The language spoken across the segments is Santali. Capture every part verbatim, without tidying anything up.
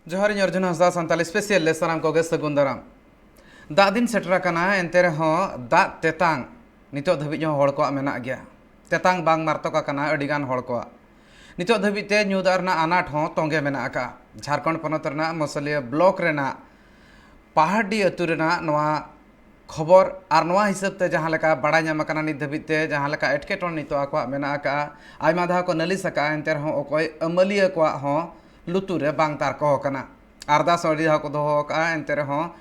ᱡᱚᱦᱟᱨ, ᱤᱧ ᱚᱨᱡᱩᱱ ᱦᱟᱸᱥᱫᱟ, ᱥᱟᱱᱛᱟᱞᱤ ᱥᱯᱮᱥᱤᱭᱟᱞ ᱨᱮ ᱥᱟᱱᱟᱢ ᱠᱚᱜᱮ ᱥᱟᱹᱜᱩᱱ ᱫᱟᱨᱟᱢ᱾ ᱫᱟᱜ ᱫᱤᱱ ᱥᱮᱴᱮᱨ ᱟᱠᱟᱱᱟ, ᱮᱱᱛᱮ ᱨᱮᱦᱚᱸ ᱫᱟᱜ ᱛᱮᱛᱟᱝ ᱱᱤᱛᱚᱜ ᱫᱷᱟᱹᱵᱤᱡ ᱦᱚᱸ ᱦᱚᱲ ᱠᱚᱣᱟᱜ ᱢᱮᱱᱟᱜ ᱜᱮᱭᱟ᱾ ᱛᱮᱛᱟᱝ ᱵᱟᱝ ᱢᱟᱨᱛᱚᱠ ᱟᱠᱟᱱᱟ ᱟᱹᱰᱤᱜᱟᱱ ᱦᱚᱲ ᱠᱚᱣᱟᱜ᱾ ᱱᱤᱛᱚᱜ ᱫᱷᱟᱹᱵᱤᱡ ᱛᱮ ᱧᱩ ᱫᱟᱜ ᱨᱮᱱᱟᱜ ᱟᱱᱟᱴ ᱦᱚᱸ ᱛᱚᱸᱜᱮ ᱢᱮᱱᱟᱜ ᱟᱠᱟᱫᱼᱟ᱾ ᱡᱷᱟᱲᱠᱷᱚᱸᱰ ᱯᱚᱱᱚᱛ ᱨᱮᱱᱟᱜ ᱢᱚᱥᱚᱞᱤᱭᱟᱹ ᱵᱞᱚᱠ ᱨᱮᱱᱟᱜ ᱯᱟᱦᱟᱰᱤ ᱟᱹᱛᱩ ᱨᱮᱱᱟᱜ ᱱᱚᱣᱟ ᱠᱷᱚᱵᱚᱨ ᱟᱨ ᱱᱚᱣᱟ ᱦᱤᱥᱟᱹᱵ ᱛᱮ ᱡᱟᱦᱟᱸ ᱞᱮᱠᱟ ᱵᱟᱲᱟᱭ ᱧᱟᱢ ᱟᱠᱟᱱᱟ, ᱱᱤᱛ ᱫᱷᱟᱹᱵᱤᱡ ᱛᱮ ᱡᱟᱦᱟᱸ ᱞᱮᱠᱟ ᱮᱴᱠᱮᱴᱚᱬᱮ ᱱᱤᱛᱚᱜ ᱟᱠᱚᱣᱟᱜ ᱢᱮᱱᱟᱜ ᱟᱠᱟᱫᱼᱟ, ᱟᱭᱢᱟ ᱫᱷᱟᱣ ᱠᱚ ᱱᱟᱹᱞᱤᱥ ᱟᱠᱟᱫᱼᱟ, ᱮᱱᱛᱮ ᱨᱮᱦᱚᱸ ᱚᱠᱚᱭ ᱟᱹᱢᱟᱹᱞᱤᱭᱟᱹ ᱠᱚᱣᱟᱜ ᱦᱚᱸ ᱞᱩᱛᱩᱨ ᱨᱮ ᱵᱟᱝ ᱛᱟᱨᱠᱚ ᱟᱠᱟᱱᱟ᱾ ᱟᱨᱫᱟᱥ ᱦᱚᱸ ᱟᱹᱰᱤ ᱫᱷᱟᱣ ᱠᱚ ᱫᱚᱦᱚ ᱟᱠᱟᱫᱼᱟ, ᱮᱱᱛᱮ ᱨᱮᱦᱚᱸ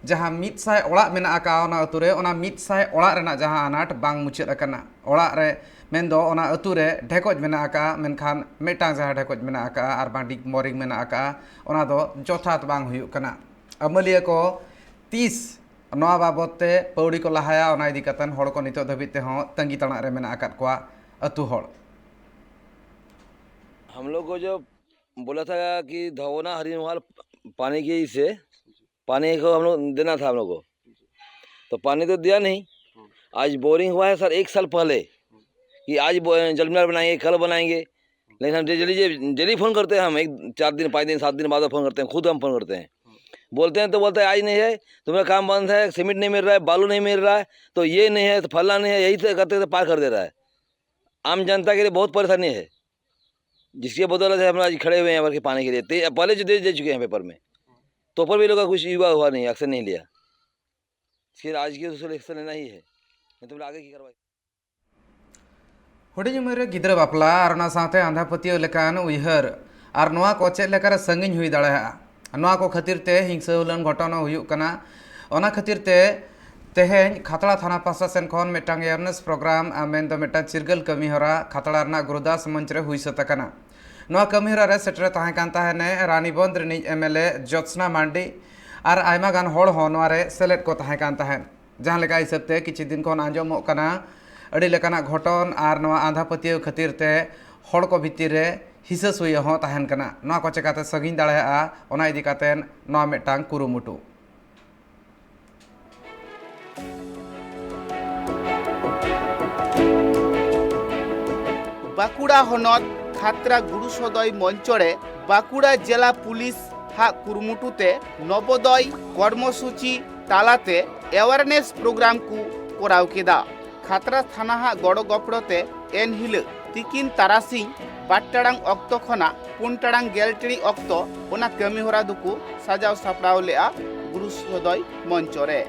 ᱡᱟᱦᱟᱸ ᱢᱤᱫ ᱥᱟᱭ ᱚᱲᱟᱜ ᱢᱮᱱᱟᱜ ᱟᱠᱟᱫᱼᱟ ᱚᱱᱟ ᱟᱹᱛᱩ ᱨᱮ, ᱚᱱᱟ ᱢᱤᱫ ᱥᱟᱭ ᱚᱲᱟᱜ ᱨᱮᱱᱟᱜ ᱡᱟᱦᱟᱸ ᱟᱱᱟᱴ ᱵᱟᱝ ᱢᱩᱪᱟᱹᱫ ᱟᱠᱟᱱᱟ᱾ ᱚᱲᱟᱜ ᱨᱮ ᱢᱮᱱᱫᱚ ᱚᱱᱟ ᱟᱹᱛᱩ ᱨᱮ ᱰᱷᱮᱠᱚᱡ ᱢᱮᱱᱟᱜ ᱟᱠᱟᱫᱼᱟ, ᱢᱮᱱᱠᱷᱟᱱ ᱢᱤᱫᱴᱟᱝ ᱡᱟᱦᱟᱸ ᱰᱷᱮᱠᱚᱡ ᱢᱮᱱᱟᱜ ᱟᱠᱟᱫᱼᱟ ᱟᱨ ᱵᱟᱝ ᱰᱤᱯ ᱵᱳᱨᱤᱝ ᱢᱮᱱᱟᱜ ᱟᱠᱟᱫᱼᱟ, ᱚᱱᱟ ᱫᱚ ᱡᱚᱛᱷᱟᱛ ᱵᱟᱝ ᱦᱩᱭᱩᱜ ᱠᱟᱱᱟ᱾ ᱟᱹᱢᱟᱹᱞᱤᱭᱟᱹ ᱠᱚ ᱛᱤᱥ ᱱᱚᱣᱟ ᱵᱟᱵᱚᱫ ᱛᱮ ᱯᱟᱹᱣᱲᱤ ᱠᱚ ᱞᱟᱦᱟᱭᱟ, ᱚᱱᱟ ᱤᱫᱤ ᱠᱟᱛᱮᱱ ᱦᱚᱲ ᱠᱚ ᱱᱤᱛᱚᱜ ᱫᱷᱟᱹᱵᱤᱡ ᱛᱮᱦᱚᱸ ᱛᱟᱺᱜᱤ ᱛᱟᱲᱟᱜ ᱨᱮ ᱢᱮᱱᱟᱜ ᱟᱠᱟᱫ ᱠᱚᱣᱟ ᱟᱹᱛᱩ ᱦᱚᱲ᱾ हम लोग को जो बोला था कि धोना हरिनवाल पानी की से पानी को हम लोग देना था हम लोग को, तो पानी तो दिया नहीं। आज बोरिंग हुआ है सर, एक साल पहले कि आज बो- जलमीनार बनाएंगे, कल बनाएंगे, लेकिन हम डेली डेली फ़ोन करते हैं, हम एक चार दिन, पाँच दिन, सात दिन बाद फ़ोन करते हैं, खुद हम फ़ोन करते हैं। बोलते हैं तो बोलते हैं आज नहीं है, तुम्हारा काम बंद है, सीमेंट नहीं मिल रहा है, बालू नहीं मिल रहा है, तो ये नहीं है, तो फलना नहीं है, यही तो करते करते पार कर दे रहा है। आम जनता के लिए बहुत परेशानी है, जिसके बदौलत से हम आज खड़े हुए हैं यहाँ पर के पानी के लिए। ते- पहले जो दे दे चुके हैं पेपर में, तो पर भी लोग का कुछ युवा हुआ नहीं, एक्शन नहीं लिया। फिर आज की उसको एक्शन लेना ही है, नहीं तो बोले आगे की कार्रवाई। ᱦᱩᱰᱤᱧ ᱩᱢᱮᱨ ᱨᱮ ᱜᱤᱫᱽᱨᱟᱹ ᱵᱟᱯᱞᱟ ᱟᱨ ᱚᱱᱟ ᱥᱟᱶᱛᱮ ᱟᱸᱫᱷᱟ ᱯᱟᱹᱛᱭᱟᱹᱣ ᱞᱮᱠᱟᱱ ᱩᱭᱦᱟᱹᱨ ᱟᱨ ᱱᱚᱣᱟ ᱠᱚ ᱪᱮᱫ ᱞᱮᱠᱟᱨᱮ ᱥᱟᱺᱜᱤᱧ ᱦᱩᱭ ᱫᱟᱲᱮᱭᱟᱜᱼᱟ? ᱱᱚᱣᱟ ᱠᱚ ᱠᱷᱟᱹᱛᱤᱨ ᱛᱮ ᱦᱤᱝᱥᱟᱹ ᱦᱩᱞᱟᱹᱱ ᱜᱷᱚᱴᱚᱱ ᱦᱚᱸ ᱦᱩᱭᱩᱜ ᱠᱟᱱᱟ᱾ ᱚᱱᱟ ᱠᱷᱟᱹᱛᱤᱨ ᱛᱮ ᱛᱮᱦᱮᱧ ᱠᱷᱟᱛᱲᱟ ᱛᱷᱟᱱᱟ ᱯᱟᱦᱴᱟ ᱥᱮᱱ ᱠᱷᱚᱱ ᱢᱤᱫᱴᱟᱝ awareness program, ᱟ, ᱢᱮᱱᱫᱚ ᱢᱤᱫᱴᱟᱝ ᱪᱤᱨᱜᱟᱹᱞ ᱠᱟᱹᱢᱤ ᱦᱚᱨᱟ ᱠᱷᱟᱛᱲᱟ ᱨᱮᱱᱟᱜ ᱜᱩᱨᱩᱫᱟᱥ ᱢᱚᱧᱪ ᱨᱮ ᱦᱩᱭ ᱥᱟᱹᱛ ᱟᱠᱟᱱᱟ᱾ ᱱᱚᱣᱟ ᱠᱟᱹᱢᱤ ᱦᱚᱨᱟ ᱨᱮ ᱥᱮᱴᱮᱨ ᱛᱟᱦᱮᱸ ᱠᱟᱱ ᱛᱟᱦᱮᱱ ᱨᱟᱱᱤᱵᱚᱸᱫᱷ ᱨᱤᱱᱤᱡ ᱮᱢ ᱮᱞ ᱮ ᱡᱳᱛᱥᱱᱟ ᱢᱟᱱᱰᱤ ᱟᱨ ᱟᱭᱢᱟ ᱜᱟᱱ ᱦᱚᱲ ᱦᱚᱸ ᱱᱚᱣᱟ ᱨᱮ ᱥᱮᱞᱮᱫ ᱠᱚ ᱛᱟᱦᱮᱸ ᱠᱟᱱ ᱛᱟᱦᱮᱸᱫ᱾ ᱡᱟᱦᱟᱸ ᱞᱮᱠᱟ ᱦᱤᱥᱟᱹᱵ ᱛᱮ ᱠᱤᱪᱷᱩ ᱫᱤᱱ ᱠᱷᱚᱱ ᱟᱸᱡᱚᱢᱚᱜ ᱠᱟᱱᱟ, ᱟᱹᱰᱤ ᱞᱮᱠᱟᱱᱟᱜ ᱜᱷᱚᱴᱚᱱ ᱟᱨ ᱱᱚᱣᱟ ᱟᱸᱫᱷᱟ ᱯᱟᱹᱛᱭᱟᱹᱣ ᱠᱷᱟᱹᱛᱤᱨ ᱛᱮ ᱦᱚᱲ ᱠᱚ ᱵᱷᱤᱛᱤᱨ ᱨᱮ ᱦᱤᱥᱟᱹ ᱥᱩᱭᱟᱹ ᱦᱚᱸ ᱛᱟᱦᱮᱱ ᱠᱟᱱᱟ᱾ ᱱᱚᱣᱟ ᱠᱚ ᱪᱮᱠᱟᱛᱮ ᱥᱟᱺᱜᱤᱧ ᱫᱟᱲᱮᱭᱟᱜᱼᱟ, ᱚᱱᱟ ᱤᱫᱤ ᱠᱟᱛᱮ ᱱᱚᱣᱟ ᱢᱤᱫᱴᱟᱝ ᱠᱩᱨᱩᱢᱩᱴᱩ᱾ ᱵᱟᱸᱠᱩᱲᱟ ᱦᱚᱱᱚᱛ ᱠᱷᱟᱛᱲᱟ ᱜᱩᱨᱩ ᱥᱚᱫᱚᱭ ᱢᱚᱧᱪᱚ ᱨᱮ ᱵᱟᱸᱠᱩᱲᱟ ᱡᱮᱞᱟ ᱯᱩᱞᱤᱥ ᱦᱟᱜ ᱠᱩᱨᱩᱢᱩᱴᱩ ᱛᱮ ᱱᱚᱵᱚᱫᱚᱭ ᱠᱚᱨᱢᱚᱥᱩᱪᱤ ᱛᱟᱞᱟᱛᱮ ᱮᱣᱟᱨᱱᱮᱥ ᱯᱨᱳᱜᱨᱟᱢ ᱠᱚ ᱠᱚᱨᱟᱣ ᱠᱮᱫᱟ᱾ ᱠᱷᱟᱛᱲᱟ ᱛᱷᱟᱱᱟ ᱦᱟᱜ ᱜᱚᱲᱚ ᱜᱚᱯᱲᱚ ᱛᱮ ᱮᱱᱦᱤᱞᱳᱜ ᱛᱤᱠᱤᱱ ᱛᱟᱨᱟᱥᱤᱧ ᱵᱟᱨ ᱴᱟᱲᱟᱝ ᱚᱠᱛᱚ ᱠᱷᱚᱱᱟᱜ ᱯᱩᱱ ᱴᱟᱲᱟᱝ ᱜᱮᱞ ᱴᱤᱲᱤᱡ ᱚᱠᱛᱚ ᱚᱱᱟ ᱠᱟᱹᱢᱤᱦᱚᱨᱟ ᱫᱚᱠᱚ ᱥᱟᱡᱟᱣ ᱥᱟᱯᱲᱟᱣ ᱞᱮᱫᱼᱟ ᱜᱩᱨᱩ ᱥᱚᱫᱚᱭ ᱢᱚᱧᱪᱚ ᱨᱮ᱾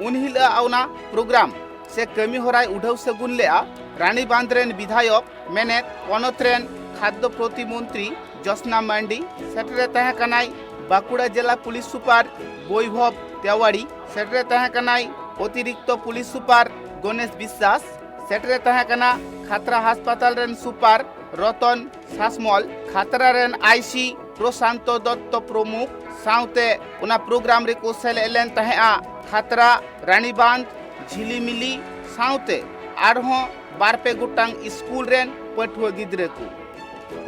ᱩᱱ ᱦᱤᱞᱳᱜ ᱚᱱᱟ ᱯᱨᱳᱜᱨᱟᱢ ᱥᱮ ᱠᱟᱹᱢᱤ ᱦᱚᱨᱟᱭ ᱩᱰᱷᱟᱹᱣ ᱥᱟᱹᱜᱩᱱ ᱞᱮᱫᱼᱟ ᱨᱟᱱᱤᱵᱟᱸᱫᱷ ᱨᱮᱱ ᱵᱤᱫᱷᱟᱭᱚᱠ ᱢᱮᱱᱮᱛ ᱯᱚᱱᱚᱛ ᱨᱮᱱ ᱠᱷᱟᱫᱽᱫᱚ ᱯᱨᱚᱛᱤᱢᱚᱱᱛᱨᱤ ᱡᱳᱥᱱᱟ ᱢᱟᱱᱰᱤ, ᱥᱮᱴᱮᱨᱮ ᱛᱟᱦᱮᱸ ᱠᱟᱱᱟᱭ ᱵᱟᱸᱠᱩᱲᱟ ᱡᱮᱞᱟ ᱯᱩᱞᱤᱥ ᱥᱩᱯᱟᱨ ᱵᱳᱭᱵᱷᱚᱵ ᱛᱮᱣᱟᱲᱤ, ᱥᱮᱴᱮᱨᱮ ᱛᱟᱦᱮᱸ ᱠᱟᱱᱟᱭ ᱚᱛᱤᱨᱤᱠᱛᱚ ᱯᱩᱞᱤᱥ ᱥᱩᱯᱟᱨ ᱜᱚᱱᱮᱥ ᱵᱤᱥᱥᱟᱥ, ᱥᱮᱴᱮᱨᱮ ᱛᱟᱦᱮᱸ ᱠᱟᱱᱟ ᱠᱷᱟᱛᱲᱟ ᱦᱟᱥᱯᱟᱛᱟᱞ ᱨᱮᱱ ᱥᱩᱯᱟᱨ ᱨᱚᱛᱚᱱ ᱥᱟᱥᱢᱚᱞ, ᱠᱷᱟᱛᱲᱟ ᱨᱮᱱ ᱟᱭᱥᱤ ᱯᱨᱚᱥᱟᱱᱛᱚ ᱫᱚᱛᱛᱚ ᱯᱨᱚᱢᱩᱠᱷ ᱥᱟᱶᱛᱮ ᱚᱱᱟ ᱯᱨᱳᱜᱨᱟᱢ ᱨᱮᱠᱚ ᱥᱮᱞᱮᱫ ᱞᱮᱱ ᱛᱟᱦᱮᱸᱫᱼᱟ ᱠᱷᱟᱛᱲᱟ, ᱨᱟᱱᱤᱵᱟᱸᱫᱷ, ᱡᱷᱤᱞᱤᱢᱤᱞᱤ ᱥᱟᱶᱛᱮ ᱟᱨᱦᱚᱸ ᱵᱟᱨ ᱯᱮ ᱜᱚᱴᱟᱝ ᱥᱠᱩᱞ ᱨᱮᱱ ᱯᱟᱹᱴᱷᱩᱣᱟᱹ ᱜᱤᱫᱽᱨᱟᱹ ᱠᱚ᱾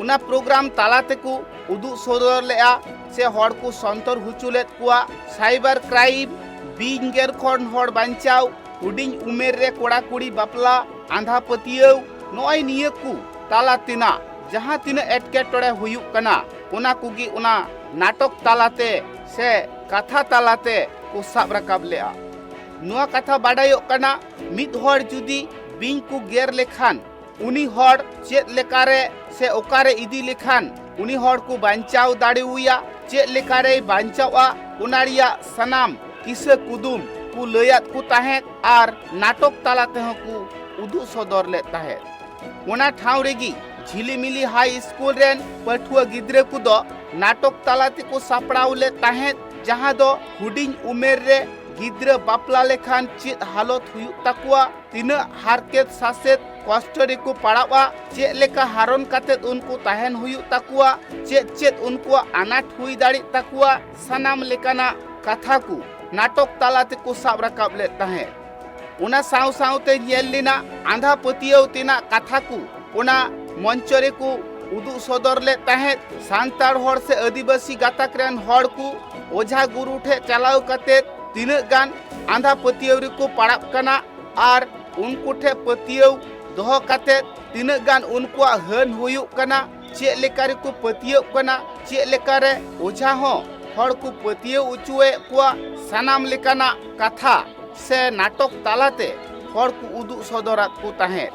ᱚᱱᱟ ᱯᱨᱳᱜᱨᱟᱢ ᱛᱟᱞᱟ ᱛᱮᱠᱚ ᱩᱫᱩᱜ ᱥᱚᱫᱚᱨ ᱞᱮᱫᱼᱟ ᱥᱮ ᱦᱚᱲ ᱠᱚ ᱥᱚᱱᱛᱚᱨ ᱦᱚᱪᱚ ᱞᱮᱫ ᱠᱚᱣᱟ᱾ ᱥᱟᱭᱵᱟᱨ ᱠᱨᱟᱭᱤᱢ, ᱵᱤᱧ ᱜᱮᱨ ᱠᱷᱚᱱ ᱦᱚᱲ ᱵᱟᱧᱪᱟᱣ, ᱦᱩᱰᱤᱧ ᱩᱢᱮᱨ ᱨᱮ ᱠᱚᱲᱟ ᱠᱩᱲᱤ ᱵᱟᱯᱞᱟ, ᱟᱸᱫᱷᱟ ᱯᱟᱹᱛᱭᱟᱹᱣ, ᱱᱚᱜᱼᱚᱭ ᱱᱤᱭᱟᱹ ᱠᱚ ᱛᱟᱞᱟ ᱛᱮᱱᱟᱜ ᱡᱟᱦᱟᱸ ᱛᱤᱱᱟᱹᱜ ᱮᱴᱠᱮᱴᱚᱬᱮ ᱦᱩᱭᱩᱜ ᱠᱟᱱᱟ, ᱚᱱᱟ ᱠᱚᱜᱮ ᱚᱱᱟ ᱱᱟᱴᱚᱠ ᱛᱟᱞᱟᱛᱮ ᱥᱮ ᱠᱟᱛᱷᱟ ᱛᱟᱞᱟᱛᱮ ᱠᱚ ᱥᱟᱵ ᱨᱟᱠᱟᱵ ᱞᱮᱫᱼᱟ᱾ ᱱᱚᱣᱟ ᱠᱟᱛᱷᱟ ᱵᱟᱰᱟᱭᱚᱜ ᱠᱟᱱᱟ, ᱢᱤᱫ ᱦᱚᱲ ᱡᱩᱫᱤ ᱵᱤᱧ ᱠᱚ ᱜᱮᱨ ᱞᱮᱠᱷᱟᱱ ᱩᱱᱤ ᱦᱚᱲ ᱪᱮᱫ ᱞᱮᱠᱟᱨᱮ ᱥᱮ ᱚᱠᱟᱨᱮ ᱤᱫᱤ ᱞᱮᱠᱷᱟᱱ ᱩᱱᱤ ᱦᱚᱲ ᱠᱚ ᱵᱟᱧᱪᱟᱣ ᱫᱟᱲᱮᱣᱟᱭᱟ, ᱪᱮᱫ ᱞᱮᱠᱟᱨᱮᱭ ᱵᱟᱧᱪᱟᱣᱼᱟ, ᱚᱱᱟ ᱨᱮᱭᱟᱜ ᱥᱟᱱᱟᱢ ᱠᱤᱥᱟᱹ ᱠᱩᱫᱩᱢ ᱠᱚ ᱞᱟᱹᱭᱟᱫ ᱠᱚ ᱛᱟᱦᱮᱸᱫ ᱟᱨ ᱱᱟᱴᱚᱠ ᱛᱟᱞᱟ ᱛᱮᱦᱚᱸ ᱠᱚ ᱩᱫᱩᱜ ᱥᱚᱫᱚᱨ ᱞᱮᱫ ᱛᱟᱦᱮᱸᱫ᱾ ᱚᱱᱟ ᱴᱷᱟᱶ ᱨᱮᱜᱮ ᱡᱷᱤᱞᱤᱢᱤᱞᱤ ᱦᱟᱭ ᱥᱠᱩᱞ ᱨᱮᱱ ᱯᱟᱹᱴᱷᱩᱣᱟᱹ ᱜᱤᱫᱽᱨᱟᱹ ᱠᱚᱫᱚ ᱱᱟᱴᱚᱠ ᱛᱟᱞᱟ ᱛᱮᱠᱚ ᱥᱟᱯᱲᱟᱣ ᱞᱮᱫ ᱛᱟᱦᱮᱸᱫ, ᱡᱟᱦᱟᱸ ᱫᱚ ᱦᱩᱰᱤᱧ ᱩᱢᱮᱨ ᱨᱮ ᱜᱤᱫᱽᱨᱟᱹ ᱵᱟᱯᱞᱟ ᱞᱮᱠᱷᱟᱱ ᱪᱮᱫ ᱦᱟᱞᱚᱛ ᱦᱩᱭᱩᱜ ᱛᱟᱠᱚᱣᱟ, ᱛᱤᱱᱟᱹᱜ ᱦᱟᱨᱠᱮᱛ ᱥᱟᱥᱮᱛ ᱠᱚᱥᱴᱚ ᱨᱮᱠᱚ ᱯᱟᱲᱟᱜᱼᱟ, ᱪᱮᱫ ᱞᱮᱠᱟ ᱦᱟᱨᱚᱱ ᱠᱟᱛᱮᱫ ᱩᱱᱠᱩ ᱛᱟᱦᱮᱱ ᱦᱩᱭᱩᱜ ᱛᱟᱠᱚᱣᱟ, ᱪᱮᱫ ᱪᱮᱫ ᱩᱱᱠᱩᱣᱟᱜ ᱟᱱᱟᱴ ᱦᱩᱭ ᱫᱟᱲᱮᱜ ᱛᱟᱠᱚᱣᱟ, ᱥᱟᱱᱟᱢ ᱞᱮᱠᱟᱱᱟᱜ ᱠᱟᱛᱷᱟ ᱠᱚ ᱱᱟᱴᱚᱠ ᱛᱟᱞᱟ ᱛᱮᱠᱚ ᱥᱟᱵ ᱨᱟᱠᱟᱵ ᱞᱮᱫ ᱛᱟᱦᱮᱸᱫ᱾ ᱚᱱᱟ ᱥᱟᱶ ᱥᱟᱶᱛᱮ ᱧᱮᱞ ᱞᱮᱱᱟ ᱟᱸᱫᱷᱟ ᱯᱟᱹᱛᱭᱟᱹᱣ ᱛᱮᱱᱟᱜ ᱠᱟᱛᱷᱟ ᱠᱚ ᱚᱱᱟ ᱢᱚᱧᱪᱚ ᱨᱮᱠᱚ ᱩᱫᱩᱜ ᱥᱚᱫᱚᱨ ᱞᱮᱫ ᱛᱟᱦᱮᱸᱫ᱾ ᱥᱟᱱᱛᱟᱲ ᱦᱚᱲ ᱥᱮ ᱟᱹᱫᱤᱵᱟᱹᱥᱤ ᱜᱟᱛᱟᱠ ᱨᱮᱱ ᱦᱚᱲ ᱠᱚ ᱚᱡᱷᱟ ᱜᱩᱨᱩ ᱴᱷᱮᱱ ᱪᱟᱞᱟᱣ ᱠᱟᱛᱮᱫ ᱛᱤᱱᱟᱹᱜ ᱜᱟᱱ ᱟᱸᱫᱷᱟ ᱯᱟᱹᱛᱭᱟᱹᱣ ᱨᱮᱠᱚ ᱯᱟᱲᱟᱜ ᱠᱟᱱᱟ ᱟᱨ ᱩᱱᱠᱩ ᱴᱷᱮᱱ ᱯᱟᱹᱛᱭᱟᱹᱣ ᱫᱚᱦᱚ ᱠᱟᱛᱮ ᱛᱤᱱᱟᱹᱜ ᱜᱟᱱ ᱩᱱᱠᱩᱣᱟᱜ ᱦᱟᱹᱱ ᱦᱩᱭᱩᱜ ᱠᱟᱱᱟ, ᱪᱮᱫ ᱞᱮᱠᱟ ᱨᱮᱠᱚ ᱯᱟᱹᱛᱭᱟᱹᱜ ᱠᱟᱱᱟ, ᱪᱮᱫ ᱞᱮᱠᱟ ᱨᱮ ᱚᱡᱷᱟ ᱦᱚᱸ ᱦᱚᱲ ᱠᱚ ᱯᱟᱹᱛᱭᱟᱹᱣ ᱦᱚᱪᱚᱭᱮᱫ ᱠᱚᱣᱟ, ᱥᱟᱱᱟᱢ ᱞᱮᱠᱟᱱᱟᱜ ᱠᱟᱛᱷᱟ ᱥᱮ ᱱᱟᱴᱚᱠ ᱛᱟᱞᱟᱛᱮ ᱦᱚᱲ ᱠᱚ ᱩᱫᱩᱜ ᱥᱚᱫᱚᱨᱟᱫ ᱠᱚ ᱛᱟᱦᱮᱸᱫ᱾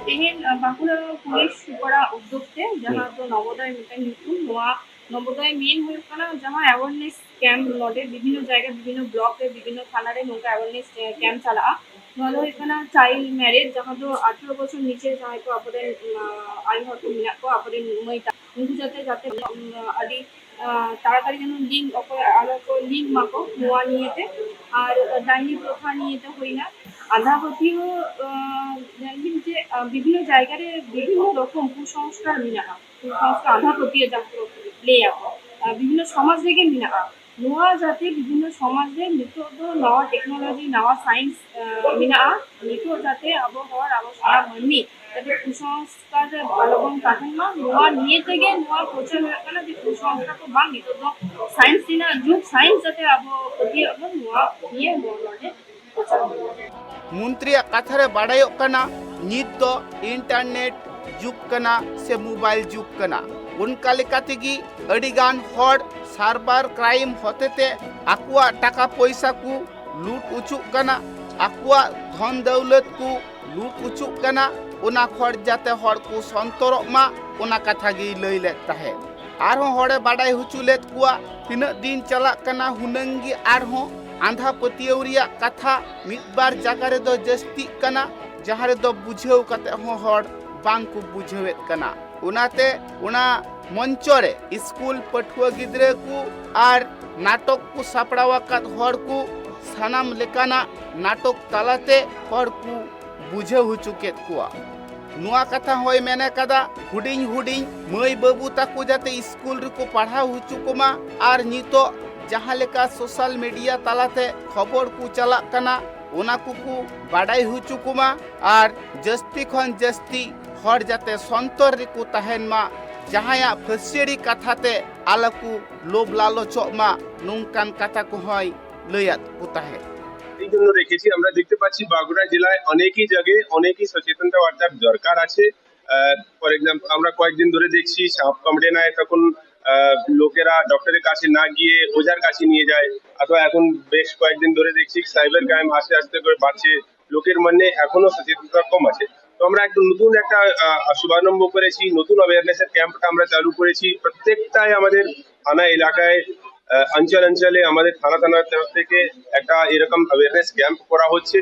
ᱛᱮᱦᱮᱧ ᱵᱟᱸᱠᱩᱲᱟ ᱯᱩᱞᱤᱥ ᱥᱩᱯᱟᱲᱟ ᱩᱫᱽᱫᱳᱜᱽ ᱛᱮ, ᱡᱟᱦᱟᱸ ᱫᱚ ᱱᱚᱵᱚᱫᱚᱭ ᱢᱤᱫᱴᱟᱝ ᱧᱩᱛᱩᱢ, ᱱᱚᱣᱟ ᱱᱚᱵᱚᱫᱚᱭ ᱢᱮᱱ ᱦᱩᱭᱩᱜ ᱠᱟᱱᱟ ᱡᱟᱦᱟᱸ ᱚᱣᱟᱨᱱᱮᱥ ᱠᱮᱢᱯ ᱱᱚᱰᱮ ᱵᱤᱵᱷᱤᱱᱱᱚ ᱡᱟᱭᱜᱟ, ᱵᱤᱵᱷᱤᱱᱱᱚ ᱵᱞᱚᱠ ᱨᱮ, ᱵᱤᱵᱷᱤᱱᱱᱚ ᱛᱷᱟᱱᱟ ᱨᱮ ᱱᱚᱝᱠᱟ ᱚᱣᱟᱨᱱᱮᱥ ᱠᱮᱢᱯ ᱪᱟᱞᱟᱜᱼᱟ᱾ ᱱᱚᱣᱟ ᱫᱚ ᱦᱩᱭᱩᱜ ᱠᱟᱱᱟ ᱪᱟᱭᱤᱞᱰ ᱢᱮᱨᱮᱡᱽ, ᱡᱟᱦᱟᱸ ᱫᱚ ᱟᱴᱷᱨᱚ ᱵᱚᱪᱷᱚᱨ ᱱᱤᱪᱮ ᱡᱟᱦᱟᱸᱭ ᱠᱚ ᱟᱵᱚᱨᱮᱱ, ᱟᱸ, ᱟᱭᱳ ᱦᱚᱲ ᱠᱚ ᱢᱮᱱᱟᱜ ᱠᱚᱣᱟ, ᱟᱵᱚᱨᱮᱱ ᱢᱟᱹᱭ ᱛᱟᱠᱚ, ᱩᱱᱠᱩ ᱡᱟᱛᱮ, ᱡᱟᱛᱮ, ᱩᱸ, ᱟᱹᱰᱤ, ᱟᱸ, ᱛᱟᱲᱟᱛᱟᱲᱤ ᱡᱮᱱᱚ ᱞᱤᱝᱠ ᱚᱠᱚᱭ ᱟᱞᱚ ᱠᱚ ᱞᱤᱝᱠ ᱢᱟᱠᱚ, ᱱᱚᱣᱟ ᱱᱤᱭᱮᱛᱮ᱾ ᱟᱨ ᱰᱟᱭᱱᱤ ᱯᱨᱚᱛᱷᱟ ᱱᱤᱭᱮᱛᱮ ᱦᱩᱭᱱᱟ᱾ ᱟᱸᱫᱷᱟ ᱯᱟᱹᱛᱭᱟᱹᱣ, ᱟᱸ, ᱧᱮᱞ ᱵᱤᱱ ᱡᱮ, ᱟᱸ, ᱵᱤᱵᱷᱤᱱᱱᱚ ᱡᱟᱭᱜᱟ ᱨᱮ ᱵᱤᱵᱷᱤᱱᱱᱚ ᱨᱚᱠᱚᱢ ᱠᱩᱥᱚᱝᱥᱠᱟᱨ ᱢᱮᱱᱟᱜᱼᱟ, ᱠᱩᱥᱚᱝᱥᱠᱟᱨ, ᱟᱸᱫᱷᱟ ᱯᱟᱹᱛᱭᱟᱹᱣ ᱡᱟᱦᱟᱸ ᱠᱚ ᱞᱟᱹᱭᱟ ᱠᱚ, ᱟᱸ, ᱵᱤᱵᱷᱤᱱᱱᱚ ᱥᱚᱢᱟᱡᱽ ᱨᱮᱜᱮ ᱢᱮᱱᱟᱜᱼᱟ᱾ ᱱᱚᱣᱟ ᱡᱟᱛᱮ ᱵᱤᱵᱷᱤᱱᱱᱚ ᱥᱚᱢᱟᱡᱽ ᱨᱮ ᱱᱤᱛᱚᱜ ᱫᱚ ᱱᱟᱣᱟ ᱴᱮᱠᱱᱳᱞᱚᱡᱤ, ᱱᱟᱣᱟ ᱥᱟᱭᱮᱱᱥ, ᱟᱸ, ᱢᱮᱱᱟᱜᱼᱟ, ᱱᱤᱛᱚᱜ ᱡᱟᱛᱮ ᱟᱵᱚ ᱦᱚᱲ, ᱟᱵᱚ ᱥᱟᱱᱟᱢ ᱢᱟᱹᱱᱢᱤ ᱡᱟᱛᱮ ᱠᱩᱥᱚᱝᱥᱠᱟᱨ ᱨᱮ ᱟᱞᱚ ᱵᱚᱱ ᱛᱟᱦᱮᱱ ᱢᱟ, ᱱᱚᱣᱟ ᱱᱤᱭᱮ ᱛᱮᱜᱮ ᱱᱚᱣᱟ ᱯᱨᱚᱪᱟᱨ ᱦᱩᱭᱩᱜ ᱠᱟᱱᱟ ᱡᱮ ᱠᱩᱥᱚᱝᱥᱠᱟᱨ ᱠᱚ ᱵᱟᱝ, ᱱᱤᱛᱚᱜ ᱫᱚ ᱥᱟᱭᱮᱱᱥ ᱨᱮᱱᱟᱜ ᱡᱩᱜᱽ, ᱥᱟᱭᱮᱱᱥ ᱡᱟᱛᱮ ᱟᱵᱚ ᱯᱟᱹᱛᱭᱟᱹᱜ ᱟᱵᱚᱱ, ᱱᱚᱣᱟ ᱱᱤᱭᱮ ᱱᱚᱰᱮ ᱯᱨᱚᱪᱟᱨ ᱦᱩᱭᱩᱜ ᱠᱟᱱᱟ᱾ ᱢᱚᱱᱛᱨᱤᱭᱟᱜ ᱠᱟᱛᱷᱟ ᱨᱮ ᱵᱟᱰᱟᱭᱚᱜ ᱠᱟᱱᱟ, ᱱᱤᱛ ᱫᱚ ᱤᱱᱴᱟᱨᱱᱮᱴ ᱡᱩᱜᱽ ᱠᱟᱱᱟ ᱥᱮ ᱢᱳᱵᱟᱭᱤᱞ ᱡᱩᱜᱽ ᱠᱟᱱᱟ᱾ ᱚᱱᱠᱟ ᱞᱮᱠᱟ ᱛᱮᱜᱮ ᱟᱹᱰᱤ ᱜᱟᱱ ᱦᱚᱲ ᱥᱟᱭᱵᱟᱨ ᱠᱨᱟᱭᱤᱢ ᱦᱚᱛᱮᱛᱮ ᱟᱠᱚᱣᱟᱜ ᱴᱟᱠᱟ ᱯᱚᱭᱥᱟ ᱠᱚ ᱞᱩᱴ ᱚᱪᱚᱜ ᱠᱟᱱᱟ, ᱟᱠᱚᱣᱟᱜ ᱫᱷᱚᱱ ᱫᱟᱹᱣᱞᱟᱹᱛ ᱠᱚ ᱞᱩᱴ ᱚᱪᱚᱜ ᱠᱟᱱᱟ᱾ ᱚᱱᱟ ᱠᱷᱚᱱ ᱡᱟᱛᱮ ᱦᱚᱲ ᱠᱚ ᱥᱚᱱᱛᱚᱨᱚᱜ ᱢᱟ, ᱚᱱᱟ ᱠᱟᱛᱷᱟ ᱜᱮᱭ ᱞᱟᱹᱭ ᱞᱮᱫ ᱛᱟᱦᱮᱸᱫ᱾ ᱟᱨᱦᱚᱸ ᱦᱚᱲᱮ ᱵᱟᱰᱟᱭ ᱦᱚᱪᱚ ᱞᱮᱫ ᱠᱚᱣᱟ, ᱛᱤᱱᱟᱹᱜ ᱫᱤᱱ ᱪᱟᱞᱟᱜ ᱠᱟᱱᱟ, ᱦᱩᱱᱟᱹᱝ ᱜᱮ ᱟᱨᱦᱚᱸ ᱟᱸᱫᱷᱟ ᱯᱟᱹᱛᱭᱟᱹᱣ ᱨᱮᱭᱟᱜ ᱠᱟᱛᱷᱟ ᱢᱤᱫ ᱵᱟᱨ ᱡᱟᱭᱜᱟ ᱨᱮᱫᱚ ᱡᱟᱹᱥᱛᱤᱜ ᱠᱟᱱᱟ, ᱡᱟᱦᱟᱸ ᱨᱮᱫᱚ ᱵᱩᱡᱷᱟᱹᱣ ᱠᱟᱛᱮ ᱦᱚᱸ ᱦᱚᱲ ᱵᱟᱝ ᱠᱚ ᱵᱩᱡᱷᱟᱹᱣᱮᱫ ᱠᱟᱱᱟ᱾ ᱚᱱᱟᱛᱮ ᱚᱱᱟ ᱢᱚᱧᱪᱚ ᱨᱮ ᱥᱠᱩᱞ ᱯᱟᱹᱴᱷᱩᱣᱟᱹ ᱜᱤᱫᱽᱨᱟᱹ ᱠᱚ ᱟᱨ ᱱᱟᱴᱚᱠ ᱠᱚ ᱥᱟᱯᱲᱟᱣ ᱟᱠᱟᱫ ᱦᱚᱲ ᱠᱚ ᱥᱟᱱᱟᱢ ᱞᱮᱠᱟᱱᱟᱜ ᱱᱟᱴᱚᱠ ᱛᱟᱞᱟᱛᱮ ᱦᱚᱲ ᱠᱚ ᱵᱩᱡᱷᱟᱹᱣ ᱦᱚᱪᱚ ᱠᱮᱫ ᱠᱚᱣᱟ᱾ ᱱᱚᱣᱟ ᱠᱟᱛᱷᱟ ᱦᱚᱸᱭ ᱢᱮᱱ ᱟᱠᱟᱫᱟ, ᱦᱩᱰᱤᱧ ᱦᱩᱰᱤᱧ ᱢᱟᱹᱭ ᱵᱟᱹᱵᱩ ᱛᱟᱠᱚ ᱡᱟᱛᱮ ᱥᱠᱩᱞ ᱨᱮᱠᱚ ᱯᱟᱲᱦᱟᱣ ᱦᱚᱪᱚ ᱠᱚᱢᱟ ᱟᱨ ᱱᱤᱛᱚᱜ ᱡᱟᱦᱟᱸ ᱞᱮᱠᱟ ᱥᱳᱥᱟᱞ ᱢᱤᱰᱤᱭᱟ ᱛᱟᱞᱟᱛᱮ ᱠᱷᱚᱵᱚᱨ ᱠᱚ ᱪᱟᱞᱟᱜ ᱠᱟᱱᱟ, ᱚᱱᱟ ᱠᱚᱠᱚ ᱵᱟᱰᱟᱭ ᱦᱚᱪᱚ ᱠᱚᱢᱟ ᱟᱨ ᱡᱟᱹᱥᱛᱤ ᱠᱷᱚᱱ ᱡᱟᱹᱥᱛᱤ ᱦᱚᱲ ᱡᱟᱛᱮ ᱥᱚᱱᱛᱚᱨ ᱨᱮᱠᱚ ᱛᱟᱦᱮᱱ ᱢᱟ, ᱡᱟᱦᱟᱸᱭᱟᱜ ᱯᱷᱟᱹᱥᱭᱟᱹᱲᱤ ᱠᱟᱛᱷᱟ ᱛᱮ ᱟᱞᱚ ᱠᱚ ᱞᱳᱵᱷ ᱞᱟᱞᱚᱪᱚᱜ ᱢᱟ, ᱱᱚᱝᱠᱟᱱ ᱠᱟᱛᱷᱟ ᱠᱚᱦᱚᱸᱭ ᱞᱟᱹᱭᱟᱫ ᱠᱚ ᱛᱟᱦᱮᱸᱫ᱾ এই জন্য রেখেছি। আমরা দেখতে পাচ্ছি বাঁকুড়া জেলায় অনেকই জায়গায় অনেকই সচেতনতা বার্তার দরকার আছে। ফর এক্সাম্পল, আমরা কয়েকদিন ধরে দেখছি সাপ কামড়ে নেয়, তখন আহ, লোকেরা ডক্টরের কাছে না গিয়ে ওঝার কাছে নিয়ে যায়। অথবা এখন বেশ কয়েকদিন ধরে দেখছি সাইবার ক্রাইম আস্তে আস্তে করে বাড়ছে, লোকের মনে এখনো সচেতনতা কম আছে। তো আমরা একটা নতুন একটা আহ, শুভারম্ভ করেছি, নতুন অ্যাওয়ারনেসের ক্যাম্পটা আমরা চালু করেছি। প্রত্যেকটাই আমাদের থানা এলাকায়, আহ, অঞ্চল অঞ্চলে আমাদের থানা থানার তরফ থেকে একটা এরকম অ্যাওয়ারনেস ক্যাম্প করা হচ্ছে।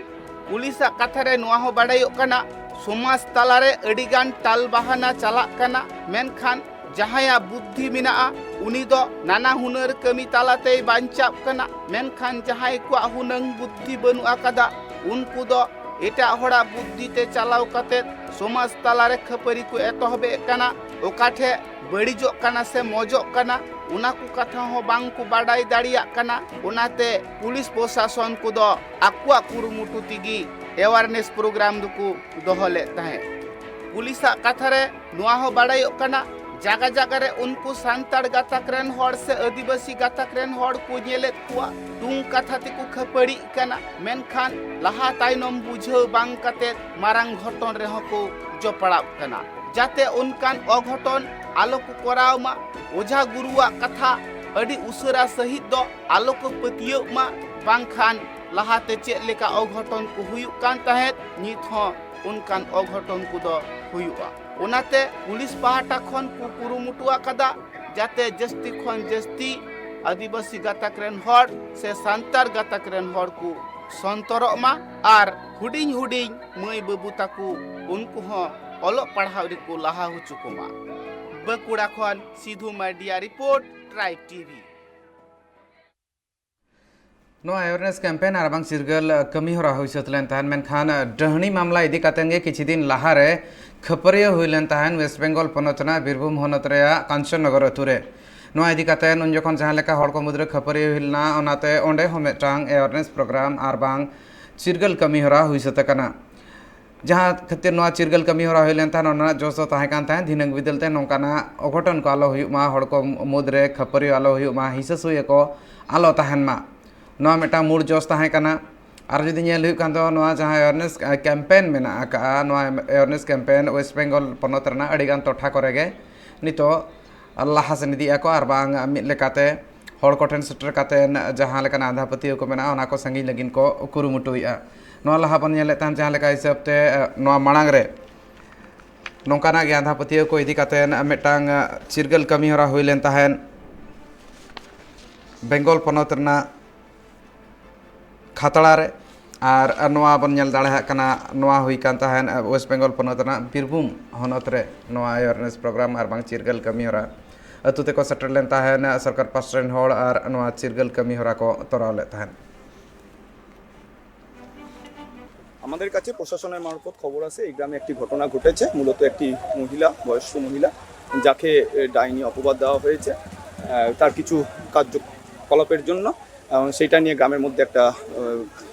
ᱯᱩᱞᱤᱥᱟᱜ ᱠᱟᱛᱷᱟ ᱨᱮ ᱱᱚᱣᱟ ᱦᱚᱸ ᱵᱟᱰᱟᱭᱚᱜ ᱠᱟᱱᱟ, ᱥᱚᱢᱟᱡᱽ ᱛᱟᱞᱟᱨᱮ ᱟᱹᱰᱤᱜᱟᱱ ᱴᱟᱞ ᱵᱟᱦᱟᱱᱟ ᱪᱟᱞᱟᱜ ᱠᱟᱱᱟ, ᱢᱮᱱᱠᱷᱟᱱ ᱡᱟᱦᱟᱸᱭᱟᱜ ᱵᱩᱫᱽᱫᱷᱤ ᱢᱮᱱᱟᱜᱼᱟ, ᱩᱱᱤ ᱫᱚ ᱱᱟᱱᱟ ᱦᱩᱱᱟᱹᱨ ᱠᱟᱹᱢᱤ ᱛᱟᱞᱟᱛᱮᱭ ᱵᱟᱧᱪᱟᱜ ᱠᱟᱱᱟ, ᱢᱮᱱᱠᱷᱟᱱ ᱡᱟᱦᱟᱸᱭ ᱠᱚᱣᱟᱜ ᱦᱩᱱᱟᱹᱝ ᱵᱩᱫᱽᱫᱷᱤ ᱵᱟᱹᱱᱩᱜ ᱟᱠᱟᱫᱟ, ᱩᱱᱠᱩ ᱫᱚ ᱮᱴᱟᱜ ᱦᱚᱲᱟᱜ ᱵᱩᱫᱽᱫᱷᱤ ᱛᱮ ᱪᱟᱞᱟᱣ ᱠᱟᱛᱮ ᱥᱚᱢᱟᱡᱽ ᱛᱟᱞᱟᱨᱮ ᱠᱷᱟᱹᱯᱟᱹᱨᱤ ᱠᱚ ᱮᱛᱚᱦᱚᱵᱮᱫ ᱠᱟᱱᱟ᱾ ᱚᱠᱟ ᱴᱷᱮᱡ ᱵᱟᱹᱲᱤᱡᱚᱜ ᱠᱟᱱᱟ ᱥᱮ ᱢᱚᱡᱚᱜ ᱠᱟᱱᱟ, ᱚᱱᱟ ᱠᱚ ᱠᱟᱛᱷᱟ ᱦᱚᱸ ᱵᱟᱝ ᱠᱚ ᱵᱟᱰᱟᱭ ᱫᱟᱲᱮᱭᱟᱜ ᱠᱟᱱᱟ᱾ ᱚᱱᱟᱛᱮ ᱯᱩᱞᱤᱥ ᱯᱨᱚᱥᱟᱥᱚᱱ ᱠᱚᱫᱚ ᱟᱠᱚᱣᱟᱜ ᱠᱩᱨᱩᱢᱩᱴᱩ ᱛᱮᱜᱮ ᱮᱣᱟᱨᱱᱮᱥ ᱯᱨᱳᱜᱨᱟᱢ ᱫᱚᱠᱚ ᱫᱚᱦᱚ ᱞᱮᱫ ᱛᱟᱦᱮᱸᱫ᱾ ᱯᱩᱞᱤᱥᱟᱜ ᱠᱟᱛᱷᱟ ᱨᱮ ᱱᱚᱣᱟ ᱦᱚᱸ ᱵᱟᱰᱟᱭᱚᱜ ᱠᱟᱱᱟ, ᱡᱟᱜᱟ ᱡᱟᱜᱟ ᱨᱮ ᱩᱱᱠᱩ ᱥᱟᱱᱛᱟᱲ ᱜᱟᱛᱟᱠ ᱨᱮᱱ ᱦᱚᱲ ᱥᱮ ᱟᱹᱫᱤᱵᱟᱹᱥᱤ ᱜᱟᱛᱟᱠ ᱨᱮᱱ ᱦᱚᱲ ᱠᱚ ᱧᱮᱞᱮᱫ ᱠᱚᱣᱟ, ᱴᱩᱝ ᱠᱟᱛᱷᱟ ᱛᱮᱠᱚ ᱠᱷᱟᱹᱯᱟᱹᱲᱤᱜ ᱠᱟᱱᱟ, ᱢᱮᱱᱠᱷᱟᱱ ᱞᱟᱦᱟ ᱛᱟᱭᱱᱚᱢ ᱵᱩᱡᱷᱟᱹᱣ ᱵᱟᱝ ᱠᱟᱛᱮ ᱢᱟᱨᱟᱝ ᱜᱷᱚᱴᱚᱱ ᱨᱮᱦᱚᱸ ᱠᱚ ᱡᱚᱯᱲᱟᱜ ᱠᱟᱱᱟ᱾ ᱡᱟᱛᱮ ᱚᱱᱠᱟᱱ ᱚᱜᱷᱚᱴᱚᱱ ᱟᱞᱚ ᱠᱚ ᱠᱚᱨᱟᱣ ᱢᱟ, ᱚᱡᱷᱟ ᱜᱩᱨᱩᱣᱟᱜ ᱠᱟᱛᱷᱟ ᱟᱹᱰᱤ ᱩᱥᱟᱹᱨᱟ ᱥᱟᱹᱦᱤᱡ ᱫᱚ ᱟᱞᱚ ᱠᱚ ᱯᱟᱹᱛᱭᱟᱹᱜ ᱢᱟ, ᱵᱟᱝᱠᱷᱟᱱ ᱞᱟᱦᱟᱛᱮ ᱪᱮᱫ ᱞᱮᱠᱟ ᱚᱜᱷᱚᱴᱚᱱ ᱠᱚ ᱦᱩᱭᱩᱜ ᱠᱟᱱ ᱛᱟᱦᱮᱸᱫ, ᱱᱤᱛ ᱦᱚᱸ ᱚᱱᱠᱟᱱ ᱚᱜᱷᱚᱴᱚᱱ ᱠᱚᱫᱚ ᱦᱩᱭᱩᱜᱼᱟ᱾ ᱚᱱᱟᱛᱮ ᱯᱩᱞᱤᱥ ᱯᱟᱦᱴᱟ ᱠᱷᱚᱱ ᱠᱚ ᱠᱩᱨᱩᱢᱩᱴᱩ ᱟᱠᱟᱫᱟ, ᱡᱟᱛᱮ ᱡᱟᱹᱥᱛᱤ ᱠᱷᱚᱱ ᱡᱟᱹᱥᱛᱤ ᱟᱹᱫᱤᱵᱟᱹᱥᱤ ᱜᱟᱛᱟᱠ ᱨᱮᱱ ᱦᱚᱲ ᱥᱮ ᱥᱟᱱᱛᱟᱲ ᱜᱟᱛᱟᱠ ᱨᱮᱱ ᱦᱚᱲ ᱠᱚ ᱥᱚᱱᱛᱚᱨᱚᱜ ᱢᱟ ᱟᱨ ᱦᱩᱰᱤᱧ ᱦᱩᱰᱤᱧ ᱢᱟᱹᱭ ᱵᱟᱹᱵᱩ ᱛᱟᱠᱚ ᱩᱱᱠᱩ ᱦᱚᱸ ᱚᱞᱚᱜ ᱯᱟᱲᱦᱟᱣ ᱨᱮᱠᱚ ᱞᱟᱦᱟ ᱦᱚᱪᱚ ᱠᱚᱢᱟ᱾ ᱵᱟᱸᱠᱩᱲᱟ ᱠᱷᱚᱱ ᱥᱤᱫᱷᱩ ᱢᱟᱨᱰᱤᱭᱟᱜ ᱨᱤᱯᱳᱨᱴ, ᱴᱨᱟᱭᱤᱵᱽ ᱴᱤᱵᱷᱤ᱾ ᱱᱚᱣᱟ ᱮᱣᱟᱨᱱᱮᱥ ᱠᱮᱢᱯᱮᱱ ᱟᱨ ᱵᱟᱝ ᱪᱤᱨᱜᱟᱹᱞ ᱠᱟᱹᱢᱤ ᱦᱚᱨᱟ ᱦᱩᱭ ᱥᱟᱹᱛ ᱞᱮᱱ ᱛᱟᱦᱮᱸᱫ, ᱢᱮᱱᱠᱷᱟᱱ ᱰᱟᱹᱦᱱᱤ ᱢᱟᱢᱞᱟ ᱤᱫᱤ ᱠᱟᱛᱮ ᱜᱮ ᱠᱤᱪᱷᱩ ᱫᱤᱱ ᱞᱟᱦᱟᱨᱮ ᱠᱷᱟᱹᱯᱟᱹᱨᱤᱭᱟᱹ ᱦᱩᱭ ᱞᱮᱱ ᱛᱟᱦᱮᱸᱫ ᱣᱮᱥᱴ ᱵᱮᱝᱜᱚᱞ ᱯᱚᱱᱚᱛ ᱨᱮᱱᱟᱜ ᱵᱤᱨᱵᱷᱩᱢ ᱦᱚᱱᱚᱛ ᱨᱮᱭᱟᱜ ᱠᱟᱧᱪᱚᱱᱱᱚᱜᱚᱨ ᱟᱹᱛᱩ ᱨᱮ᱾ ᱱᱚᱣᱟ ᱤᱫᱤ ᱠᱟᱛᱮ ᱩᱱ ᱡᱚᱠᱷᱚᱱ ᱡᱟᱦᱟᱸ ᱞᱮᱠᱟ ᱦᱚᱲ ᱠᱚ ᱢᱩᱫᱽᱨᱮ ᱠᱷᱟᱹᱯᱟᱹᱨᱤᱭᱟᱹ ᱦᱩᱭ ᱞᱮᱱᱟ, ᱚᱱᱟᱛᱮ ᱚᱸᱰᱮ ᱦᱚᱸ ᱢᱤᱫᱴᱟᱝ ᱮᱣᱟᱨᱱᱮᱥ ᱯᱨᱳᱜᱨᱟᱢ ᱟᱨ ᱵᱟᱝ ᱪᱤᱨᱜᱟᱹᱞ ᱠᱟᱹᱢᱤ ᱦᱚᱨᱟ ᱦᱩᱭ ᱥᱟᱹᱛ ᱟᱠᱟᱱᱟ᱾ ᱡᱟᱦᱟᱸ ᱠᱷᱟᱹᱛᱤᱨ ᱱᱚᱣᱟ ᱪᱤᱨᱜᱟᱹᱞ ᱠᱟᱹᱢᱤ ᱦᱚᱨᱟ ᱦᱩᱭ ᱞᱮᱱ ᱛᱟᱦᱮᱸᱫ, ᱚᱱᱟ ᱨᱮᱱᱟᱜ ᱡᱚᱥ ᱫᱚ ᱛᱟᱦᱮᱸ ᱠᱟᱱ ᱛᱟᱦᱮᱸᱫ ᱫᱷᱤᱱᱟᱹᱝ ᱵᱤᱫᱟᱹᱞ ᱛᱮ ᱱᱚᱝᱠᱟᱱᱟᱜ ᱚᱜᱷᱚᱴᱚᱱ ᱠᱚ ᱟᱞᱚ ᱦᱩᱭᱩᱜ ᱢᱟ, ᱦᱚᱲ ᱠᱚ ᱢᱩᱫᱽᱨᱮ ᱠᱷᱟᱹᱯᱟᱹᱨᱤᱭᱟᱹ ᱟᱞᱚ ᱦᱩᱭᱩᱜ ᱢᱟ, ᱦᱤᱸᱥᱟᱹ ᱥᱩᱭᱟᱹ ᱠᱚ ᱟᱞᱚ ᱛᱟᱦᱮᱱ ᱢᱟ᱾ ᱱᱚᱣᱟ ᱢᱤᱫᱴᱟᱝ ᱢᱩᱲ ᱡᱚᱥ ᱛᱟᱦᱮᱸ ᱠᱟᱱᱟ᱾ ᱟᱨ ᱡᱩᱫᱤ ᱧᱮᱞ ᱦᱩᱭᱩᱜ ᱠᱷᱟᱱ ᱫᱚ, ᱱᱚᱣᱟ ᱡᱟᱦᱟᱸ awareness campaign ᱢᱮᱱᱟᱜ ᱟᱠᱟᱫᱼᱟ, ᱱᱚᱣᱟ awareness campaign West Bengal ᱯᱚᱱᱚᱛ ᱨᱮᱱᱟᱜ ᱟᱹᱰᱤᱜᱟᱱ ᱴᱚᱴᱷᱟ ᱠᱚᱨᱮ ᱜᱮ ᱱᱤᱛᱚᱜ ᱞᱟᱦᱟ ᱥᱮᱱ ᱤᱫᱤᱜ ᱟᱠᱚ, ᱟᱨ ᱵᱟᱝ ᱢᱤᱫ ᱞᱮᱠᱟᱛᱮ ᱦᱚᱲ ᱠᱚᱴᱷᱮᱱ ᱥᱮᱴᱮᱨ ᱠᱟᱛᱮ ᱡᱟᱦᱟᱸ ᱞᱮᱠᱟᱱᱟᱜ ᱟᱸᱫᱷᱟ ᱯᱟᱹᱛᱭᱟᱹᱣ ᱠᱚ ᱢᱮᱱᱟᱜᱼᱟ, ᱚᱱᱟ ᱠᱚ ᱥᱟᱺᱜᱤᱧ ᱞᱟᱹᱜᱤᱫ ᱠᱚ ᱠᱩᱨᱩᱢᱩᱴᱩᱭᱮᱫᱼᱟ᱾ ᱱᱚᱣᱟ ᱞᱟᱦᱟ ᱵᱚᱱ ᱧᱮᱞᱮᱫ ᱛᱟᱦᱮᱸᱫ, ᱡᱟᱦᱟᱸ ᱞᱮᱠᱟ ᱦᱤᱥᱟᱹᱵ ᱛᱮ, ᱱᱚᱣᱟ ᱢᱟᱲᱟᱝ ᱨᱮ ᱱᱚᱝᱠᱟᱱᱟᱜ ᱜᱮ ᱟᱸᱫᱷᱟ ᱯᱟᱹᱛᱭᱟᱹᱣ ᱠᱚ ᱤᱫᱤ ᱠᱟᱛᱮ ᱢᱤᱫᱴᱟᱝ ᱪᱤᱨᱜᱟᱹᱞ ᱠᱟᱹᱢᱤ ᱦᱚᱨᱟ ᱦᱩᱭ ᱞᱮᱱ ᱛᱟᱦᱮᱸᱫ ᱵᱮᱝᱜᱚᱞ ᱯᱚᱱᱚᱛ ᱨᱮᱱᱟᱜ ᱠᱷᱟᱛᱲᱟ ᱨᱮ᱾ ᱟᱨ ᱱᱚᱣᱟ ᱵᱚᱱ ᱧᱮᱞ ᱫᱟᱲᱮᱭᱟᱜ ᱠᱟᱱᱟ, ᱱᱚᱣᱟ ᱦᱩᱭ ᱠᱟᱱ ᱛᱟᱦᱮᱸᱫ West Bengal ᱯᱚᱱᱚᱛ ᱨᱮᱱᱟᱜ ᱵᱤᱨᱵᱷᱩᱢ ᱦᱚᱱᱚᱛ ᱨᱮ ᱱᱚᱣᱟ awareness program ᱟᱨ ᱵᱟᱝ ᱪᱤᱨᱜᱟᱹᱞ ᱠᱟᱹᱢᱤ ᱦᱚᱨᱟ᱾ ᱟᱹᱛᱩ ᱛᱮᱠᱚ ᱥᱮᱴᱮᱨ ᱞᱮᱱ ᱛᱟᱦᱮᱸᱫ ᱥᱚᱨᱠᱟᱨ ᱯᱟᱥᱴᱟ ᱨᱮᱱ ᱦᱚᱲ ᱟᱨ ᱱᱚᱣᱟ ᱪᱤᱨᱜᱟᱹᱞ ᱠᱟᱹᱢᱤ ᱦᱚᱨᱟ ᱠᱚ ᱛᱚᱨᱟᱣ ᱞᱮᱫ ᱛᱟᱦᱮᱸᱫ᱾ আমাদের কাছে প্রশাসনের মারফত খবর আসে এই গ্রামে একটি ঘটনা ঘটেছে। মূলত একটি মহিলা, বয়স্ক মহিলা, যাকে এ, ডাইনি অপবাদ দেওয়া হয়েছে আহ, তার কিছু কার্যকলাপের জন্য। এবং সেইটা নিয়ে গ্রামের মধ্যে একটা আহ,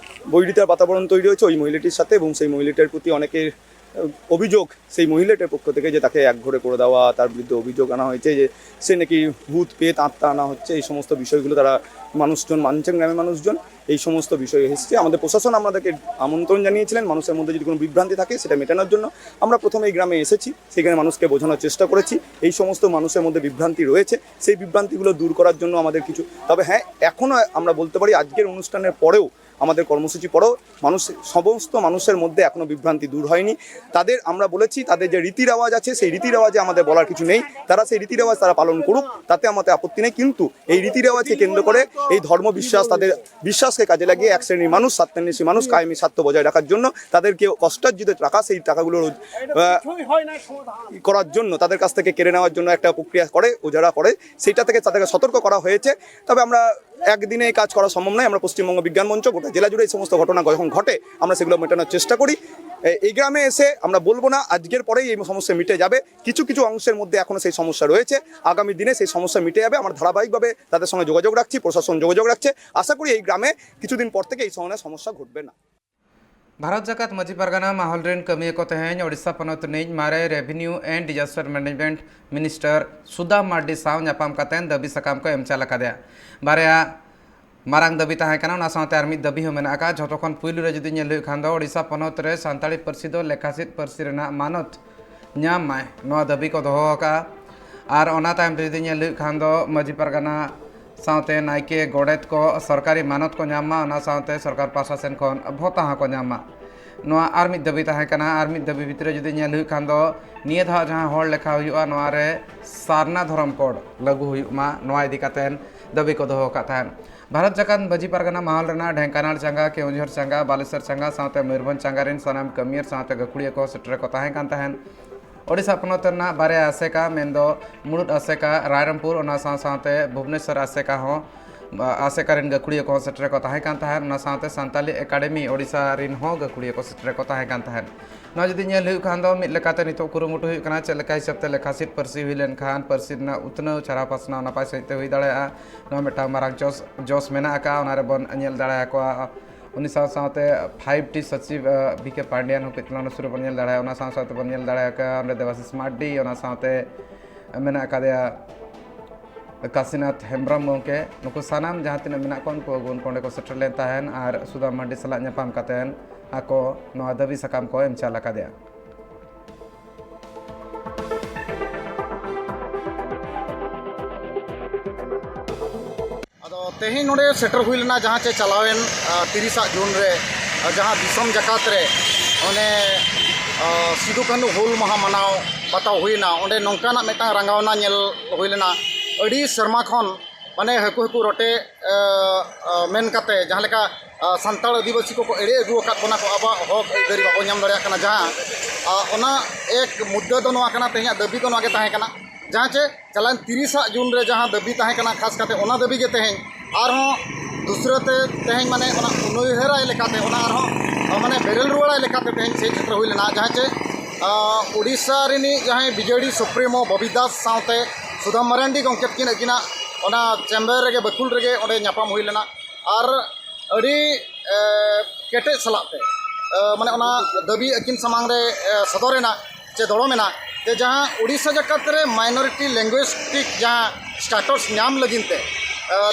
বৈরিতার বাতাবরণ তৈরি হয়েছে ওই মহিলাটির সাথে, এবং সেই মহিলাটির প্রতি অনেকের আহ, অভিযোগ সেই মহিলাটির পক্ষ থেকে যে তাকে একঘরে করে দেওয়া, তার বিরুদ্ধে অভিযোগ আনা হয়েছে যে সে নাকি ভূত পেত আত্মা আনা হচ্ছে। এই সমস্ত বিষয়গুলো তারা মানুষজন মানছেন, গ্রামের মানুষজন। এই সমস্ত বিষয় এসেছে। আমাদের প্রশাসন আমাদেরকে আমন্ত্রণ জানিয়েছিলেন মানুষের মধ্যে যদি কোনো বিভ্রান্তি থাকে সেটা মেটানোর জন্য। আমরা প্রথমে এই গ্রামে এসেছি, সেখানে মানুষকে বোঝানোর চেষ্টা করেছি এই সমস্ত মানুষের মধ্যে বিভ্রান্তি রয়েছে, সেই বিভ্রান্তিগুলো দূর করার জন্য আমাদের কিছু। তবে হ্যাঁ, এখনও আমরা বলতে পারি আজকের অনুষ্ঠানের পরেও, আমাদের কর্মসূচি পরেও মানুষ, সমস্ত মানুষের মধ্যে এখনো বিভ্রান্তি দূর হয়নি। তাদের আমরা বলেছি, তাদের যে রীতি রেওয়াজ আছে, সেই রীতি রেওয়াজে আমাদের বলার কিছু নেই। তারা সেই রীতি রেওয়াজ তারা পালন করুক, তাতে আমাদের আপত্তি নেই। কিন্তু এই রীতি রেওয়াজকে কেন্দ্র করে এই ধর্ম বিশ্বাস, তাদের বিশ্বাসকে কাজে লাগিয়ে এক শ্রেণীর মানুষ, স্বার্থান্বেষী মানুষ কায়েমি স্বার্থ বজায় রাখার জন্য তাদেরকে কষ্টার্জিত টাকা, সেই টাকাগুলো রোজ- আহ, করার জন্য, তাদের কাছ থেকে কেড়ে নেওয়ার জন্য একটা প্রক্রিয়া করে, ও যারা করে, সেইটা থেকে তাদেরকে সতর্ক করা হয়েছে। তবে আমরা একদিনে এই কাজ করা সম্ভব নয়। আমরা পশ্চিমবঙ্গ বিজ্ঞান মঞ্চ, গোটা জেলা জুড়ে এই সমস্ত ঘটনা যখন ঘটে, আমরা সেগুলো মেটানোর চেষ্টা করি। এ- এই গ্রামে এসে আমরা বলবো না আজকের পরেই এই সমস্যা মিটে যাবে। কিছু কিছু অংশের মধ্যে এখনো সেই সমস্যা রয়েছে। আগামী দিনে সেই সমস্যা মিটে যাবে। আমরা ধারাবাহিকভাবে তাদের সঙ্গে যোগাযোগ রাখছি, প্রশাসন যোগাযোগ রাখছে। আশা করি এই গ্রামে কিছুদিন পর থেকে এই ধরনের সমস্যা ঘটবে না। ᱵᱷᱟᱨᱚᱛ ᱡᱟᱠᱟᱛ ᱢᱟᱹᱡᱷᱤ ᱯᱟᱨᱜᱟᱱᱟ ᱢᱟᱦᱚᱞ ᱨᱮᱱ ᱠᱟᱹᱢᱤᱭᱟᱹ ᱠᱚ ᱛᱮᱦᱮᱧ ᱳᱰᱤᱥᱟ ᱯᱚᱱᱚᱛ ᱨᱤᱱᱤᱡ ᱢᱟᱨᱮ Revenue and Disaster Management Minister ᱥᱩᱫᱟᱢ ᱢᱟᱨᱰᱤ ᱥᱟᱶ ᱧᱟᱯᱟᱢ ᱠᱟᱛᱮ ᱫᱟᱹᱵᱤ ᱥᱟᱠᱟᱢ ᱠᱚ ᱮᱢ ᱪᱟᱞ ᱟᱠᱟᱫᱮᱭᱟ᱾ ᱵᱟᱨᱭᱟ ᱢᱟᱨᱟᱝ ᱫᱟᱹᱵᱤ ᱛᱟᱦᱮᱸ ᱠᱟᱱᱟ᱾ ᱚᱱᱟ ᱥᱟᱶᱛᱮ ᱟᱨ ᱢᱤᱫ ᱫᱟᱹᱵᱤ ᱦᱚᱸ ᱢᱮᱱᱟᱜ ᱟᱠᱟᱫ᱾ ᱡᱷᱚᱛᱚ ᱠᱷᱚᱱ ᱯᱩᱭᱞᱩ ᱨᱮ ᱡᱩᱫᱤ ᱧᱮᱞ ᱦᱩᱭᱩᱜ ᱠᱷᱟᱱ ᱫᱚ, ᱳᱰᱤᱥᱟ ᱯᱚᱱᱚᱛ ᱨᱮ ᱥᱟᱱᱛᱟᱲᱤ ᱯᱟᱹᱨᱥᱤ ᱫᱚ ᱞᱮᱠᱷᱟᱥᱤᱫ ᱯᱟᱹᱨᱥᱤ ᱨᱮᱱᱟᱜ ᱢᱟᱱᱚᱛ ᱧᱟᱢ ᱢᱟᱭ, ᱱᱚᱣᱟ ᱫᱟᱹᱵᱤ ᱠᱚ ᱫᱚᱦᱚ ᱟᱠᱟᱫᱼᱟ᱾ ᱟᱨ ᱚᱱᱟ ᱛᱟᱭᱚᱢ ᱛᱮ ᱡᱩᱫᱤ ᱧᱮᱞ ᱦᱩᱭᱩᱜ ᱠᱷᱟᱱ ᱫᱚ, ᱢᱟᱹᱡᱷᱤ ᱯᱟᱨᱜᱟᱱᱟ ᱥᱟᱶᱛᱮ ᱱᱟᱭᱠᱮ, ᱜᱚᱰᱮᱛ ᱠᱚ ᱥᱚᱨᱠᱟᱨᱤ ᱢᱟᱱᱚᱛ ᱠᱚ ᱧᱟᱢ ᱢᱟ, ᱚᱱᱟ ᱥᱟᱶᱛᱮ ᱥᱚᱨᱠᱟᱨ ᱯᱟᱦᱴᱟ ᱥᱮᱱ ᱠᱷᱚᱱ ᱵᱷᱚᱛᱟ ᱦᱚᱸᱠᱚ ᱧᱟᱢ ᱢᱟ, ᱱᱚᱣᱟ ᱟᱨ ᱢᱤᱫ ᱫᱟᱹᱵᱤ ᱛᱟᱦᱮᱸ ᱠᱟᱱᱟ᱾ ᱟᱨ ᱢᱤᱫ ᱫᱟᱹᱵᱤ ᱵᱷᱤᱛᱨᱤ ᱨᱮ ᱡᱩᱫᱤ ᱧᱮᱞ ᱦᱩᱭᱩᱜ ᱠᱷᱟᱱ ᱫᱚ, ᱱᱤᱭᱟᱹ ᱫᱷᱟᱣ ᱡᱟᱦᱟᱸ ᱦᱚᱲ ᱞᱮᱠᱷᱟ ᱦᱩᱭᱩᱜᱼᱟ, ᱱᱚᱣᱟ ᱨᱮ ᱥᱟᱨᱱᱟ ᱫᱷᱚᱨᱚᱢ ᱠᱳᱰ ᱞᱟᱹᱜᱩ ᱦᱩᱭᱩᱜ ᱢᱟ, ᱱᱚᱣᱟ ᱤᱫᱤ ᱠᱟᱛᱮ ᱫᱟᱹᱵᱤ ᱠᱚ ᱫᱚᱦᱚ ᱟᱠᱟᱫ ᱛᱟᱦᱮᱸᱫ᱾ ᱵᱷᱟᱨᱚᱛ ᱡᱟᱠᱟᱛ ᱢᱟᱹᱡᱷᱤ ᱯᱟᱨᱜᱟᱱᱟ ᱢᱟᱦᱟᱞ ᱨᱮᱱᱟᱜ ᱰᱷᱮᱝᱠᱟᱱᱟᱞ ᱪᱟᱸᱜᱟ, ᱠᱮᱣᱚᱱᱡᱷᱚᱨ ᱪᱟᱸᱜᱟ, ᱵᱟᱞᱮᱥᱚᱨ ᱪᱟᱸᱜᱟ ᱥᱟᱶᱛᱮ ᱢᱚᱭᱩᱨᱵᱷᱚᱸᱡᱽ ᱪᱟᱸᱜᱟ ᱨᱮᱱ ᱥᱟᱱᱟᱢ ᱠᱟᱹᱢᱤᱭᱟᱹ ᱥᱟᱶᱛᱮ ᱜᱟᱹᱠᱷᱩᱲᱤᱭᱟᱹ ᱠᱚ ᱥᱮᱴᱮᱨ ᱠᱚ ᱛᱟᱦᱮᱸ ᱠᱟᱱ ᱛᱟᱦᱮᱸᱫ᱾ ᱳᱰᱤᱥᱟ ᱯᱚᱱᱚᱛ ᱨᱮᱱᱟᱜ ᱵᱟᱨᱭᱟ ᱟᱥᱮᱠᱟ, ᱢᱮᱱᱫᱚ ᱢᱩᱬᱩᱫ ᱟᱥᱮᱠᱟ ᱨᱟᱭᱨᱚᱝᱯᱩᱨ, ᱚᱱᱟ ᱥᱟᱶ ᱥᱟᱶᱛᱮ ᱵᱷᱩᱵᱽᱱᱮᱥᱚᱨ ᱟᱥᱮᱠᱟ ᱦᱚᱸ, ᱟᱥᱮᱠᱟ ᱨᱮᱱ ᱜᱟᱹᱠᱷᱩᱲᱤᱭᱟᱹ ᱠᱚᱦᱚᱸ ᱥᱮᱴᱮᱨ ᱠᱚ ᱛᱟᱦᱮᱸ ᱠᱟᱱ ᱛᱟᱦᱮᱸᱫ᱾ ᱚᱱᱟ ᱥᱟᱶᱛᱮ ᱥᱟᱱᱛᱟᱞᱤ ᱮᱠᱟᱰᱮᱢᱤ ᱳᱰᱤᱥᱟ ᱨᱮᱱ ᱦᱚᱸ ᱜᱟᱹᱠᱷᱩᱲᱤᱭᱟᱹ ᱠᱚ ᱥᱮᱴᱮᱨ ᱠᱚ ᱛᱟᱦᱮᱸ ᱠᱟᱱ ᱛᱟᱦᱮᱸᱫ᱾ ᱱᱚᱣᱟ ᱡᱩᱫᱤ ᱧᱮᱞ ᱦᱩᱭᱩᱜ ᱠᱷᱟᱱ ᱫᱚ, ᱢᱤᱫ ᱞᱮᱠᱟᱛᱮ ᱱᱤᱛᱚᱜ ᱠᱩᱨᱩᱢᱩᱴᱩ ᱦᱩᱭᱩᱜ ᱠᱟᱱᱟ, ᱪᱮᱫ ᱞᱮᱠᱟ ᱦᱤᱥᱟᱹᱵ ᱛᱮ ᱞᱮᱠᱷᱟᱥᱤᱫ ᱯᱟᱹᱨᱥᱤ ᱦᱩᱭ ᱞᱮᱱᱠᱷᱟᱱ ᱯᱟᱹᱨᱥᱤ ᱨᱮᱱᱟᱜ ᱩᱛᱱᱟᱹᱣ, ᱪᱷᱟᱨᱟᱣ ᱯᱟᱥᱱᱟᱣ ᱱᱟᱯᱟᱭ ᱥᱟᱺᱦᱤᱡ ᱛᱮ ᱦᱩᱭ ᱫᱟᱲᱮᱭᱟᱜᱼᱟ᱾ ᱱᱚᱣᱟ ᱢᱤᱫᱴᱟᱝ ᱢᱟᱨᱟᱝ ᱡᱚᱥ, ᱡᱚᱥ ᱢᱮᱱᱟᱜ ᱟᱠᱟᱫᱼᱟ, ᱚᱱᱟ ᱨᱮᱵᱚᱱ ᱧᱮᱞ ᱫᱟᱲᱮᱭᱟᱠᱚᱣᱟ᱾ ᱩᱱᱤ ᱥᱟᱶ ᱥᱟᱶᱛᱮ ᱯᱷᱟᱭᱤᱵᱷ ᱴᱤ ᱥᱚᱪᱤᱵᱽ, ᱟᱸ, ᱵᱤ ᱠᱮ ᱯᱟᱱᱰᱤᱭᱟᱱ ᱦᱚᱸ ᱠᱟᱹᱡ ᱪᱟᱞᱟᱝ ᱥᱩᱨ ᱨᱮᱵᱚᱱ ᱧᱮᱞ ᱫᱟᱲᱮᱭᱟᱜᱼᱟ᱾ ᱚᱱᱟ ᱥᱟᱶ ᱥᱟᱶᱛᱮ ᱵᱚᱱ ᱧᱮᱞ ᱫᱟᱲᱮᱭᱟᱠᱚᱣᱟ ᱚᱸᱰᱮ ᱫᱮᱵᱟᱥᱤᱥ ᱢᱟᱨᱰᱤ, ᱚᱱᱟ ᱥᱟᱶᱛᱮ ᱢᱮᱱᱟᱜ ᱟᱠᱟᱫᱮᱭᱟ ᱠᱟᱥᱤᱱᱟᱛᱷ ᱦᱮᱢᱵᱨᱚᱢ ᱜᱚᱢᱠᱮ᱾ ᱱᱩᱠᱩ ᱥᱟᱱᱟᱢ ᱡᱟᱦᱟᱸ ᱛᱤᱱᱟᱹᱜ ᱢᱮᱱᱟᱜ ᱠᱚᱣᱟ, ᱩᱱᱠᱩ ᱟᱹᱜᱩᱣᱟᱹᱱ ᱠᱚ ᱚᱸᱰᱮ ᱠᱚ ᱥᱮᱴᱮᱨ ᱞᱮᱱ ᱛᱟᱦᱮᱸᱱ ᱟᱨ ᱥᱩᱫᱟᱢ ᱢᱟᱨᱰᱤ ᱥᱟᱞᱟᱜ ᱧᱟᱯᱟᱢ ᱠᱟᱛᱮᱱ ᱟᱠᱚ ᱱᱚᱣᱟ ᱫᱟᱹᱵᱤ ᱥᱟᱠᱟᱢ ᱠᱚ ᱮᱢ ᱪᱟᱞ ᱟᱠᱟᱫᱮᱭᱟ᱾ ᱟᱫᱚ ᱛᱮᱦᱮᱧ ᱱᱚᱰᱮ ᱥᱮᱴᱮᱨ ᱦᱩᱭ ᱞᱮᱱᱟ, ᱡᱟᱦᱟᱸ ᱪᱮ ᱪᱟᱞᱟᱣᱮᱱ, ᱟ, ᱛᱤᱨᱤᱥᱟ ᱡᱩᱱ ᱨᱮ, ᱟ, ᱡᱟᱦᱟᱸ ᱫᱤᱥᱚᱢ ᱡᱟᱠᱟᱛ ᱨᱮ ᱚᱱᱮ, ᱟ, ᱥᱤᱫᱩ ᱠᱟᱹᱱᱦᱩ ᱦᱩᱞ ᱢᱟᱦᱟ ᱢᱟᱱᱟᱣ ᱵᱟᱛᱟᱣ ᱦᱩᱭᱱᱟ, ᱚᱸᱰᱮ ᱱᱚᱝᱠᱟᱱᱟᱜ ᱢᱤᱫᱴᱟᱝ ᱨᱟᱸᱜᱟᱣᱱᱟ ᱧᱮᱞ ᱦᱩᱭ ᱞᱮᱱᱟ᱾ ᱟᱹᱰᱤ ᱥᱮᱨᱢᱟ ᱠᱷᱚᱱ ᱢᱟᱱᱮ ᱦᱟᱹᱠᱩ ᱦᱟᱹᱠᱩ ᱨᱚᱴᱮ, ᱟ, ᱟ, ᱢᱮᱱ ᱠᱟᱛᱮ ᱡᱟᱦᱟᱸ ᱞᱮᱠᱟ, ᱟ, ᱥᱟᱱᱛᱟᱲ ᱟᱹᱫᱤᱵᱟᱹᱥᱤ ᱠᱚᱠᱚ ᱮᱲᱮ ᱟᱹᱜᱩ ᱟᱠᱟᱫ ᱵᱚᱱᱟ ᱠᱚ, ᱟᱵᱚᱣᱟᱜ ᱦᱚᱠ ᱟᱹᱭᱫᱟᱹᱨᱤ ᱵᱟᱵᱚᱱ ᱧᱟᱢ ᱫᱟᱲᱮᱭᱟᱜ ᱠᱟᱱᱟ, ᱡᱟᱦᱟᱸ, ᱟ, ᱚᱱᱟ ᱮᱠ ᱢᱩᱫᱽᱫᱟᱹ ᱫᱚ ᱱᱚᱣᱟ ᱠᱟᱱᱟ, ᱛᱮᱦᱮᱧᱟᱜ ᱫᱟᱹᱵᱤ ᱫᱚ ᱱᱚᱣᱟ ᱜᱮ ᱛᱟᱦᱮᱸ ᱠᱟᱱᱟ, ᱡᱟᱦᱟᱸ ᱪᱮ ᱪᱟᱞᱟᱣᱮᱱ ᱛᱤᱨᱤᱥᱟ ᱡᱩᱱ ᱨᱮ ᱡᱟᱦᱟᱸ ᱫᱟᱹᱵᱤ ᱛᱟᱦᱮᱸ ᱠᱟᱱᱟ, ᱠᱷᱟᱥ ᱠᱟᱛᱮ ᱚᱱᱟ ᱫᱟᱹᱵᱤ ᱜᱮ ᱛᱮᱦᱮᱧ ᱟᱨᱦᱚᱸ ᱫᱩᱥᱨᱟᱹ ᱛᱮ ᱛᱮᱦᱮᱧ ᱢᱟᱱᱮ ᱚᱱᱟ ᱩᱱᱩᱭᱦᱟᱹᱨᱟᱭ ᱞᱮᱠᱟᱛᱮ, ᱚᱱᱟ ᱟᱨᱦᱚᱸ ᱢᱟᱱᱮ ᱵᱮᱨᱮᱞ ᱨᱩᱣᱟᱹᱲᱟᱭ ᱞᱮᱠᱟᱛᱮ ᱛᱮᱦᱮᱧ ᱥᱮᱴᱮᱨ ᱦᱩᱭ ᱞᱮᱱᱟ, ᱡᱟᱦᱟᱸ ᱪᱮ, ᱟ, ᱩᱰᱤᱥᱟ ᱨᱤᱱᱤᱡ ᱡᱟᱦᱟᱸᱭ ᱵᱤ ᱡᱮ ᱰᱤ ᱥᱩᱯᱨᱤᱢᱳ ᱵᱚᱵᱤ ᱫᱟᱥ ᱥᱟᱶᱛᱮ ᱥᱩᱫᱷᱟ ᱢᱟᱨᱟᱱᱰᱤ ᱜᱚᱢᱠᱮ ᱛᱟᱹᱠᱤᱱ ᱟᱹᱠᱤᱱᱟᱜ ᱚᱱᱟ ᱪᱮᱢᱵᱟᱨ ᱨᱮᱜᱮ, ᱵᱟᱹᱠᱩᱞ ᱨᱮᱜᱮ ᱚᱸᱰᱮ ᱧᱟᱯᱟᱢ ᱦᱩᱭ ᱞᱮᱱᱟ᱾ ᱟᱨ ᱟᱹᱰᱤ, ᱮ, ᱠᱮᱴᱮᱡ ᱥᱟᱞᱟᱜ ᱛᱮ, ᱮ, ᱢᱟᱱᱮ ᱚᱱᱟ ᱫᱟᱹᱵᱤ ᱟᱹᱠᱤᱱ ᱥᱟᱢᱟᱝ ᱨᱮ, ᱮ, ᱥᱚᱫᱚᱨ ᱮᱱᱟ ᱪᱮ ᱫᱚᱲᱚᱢ ᱮᱱᱟ ᱡᱮ ᱡᱟᱦᱟᱸ ᱩᱰᱤᱥᱟ ᱡᱟᱠᱟᱛ ᱨᱮ minority linguistic ᱡᱟᱦᱟᱸ status ᱧᱟᱢ ᱞᱟᱹᱜᱤᱫ ᱛᱮ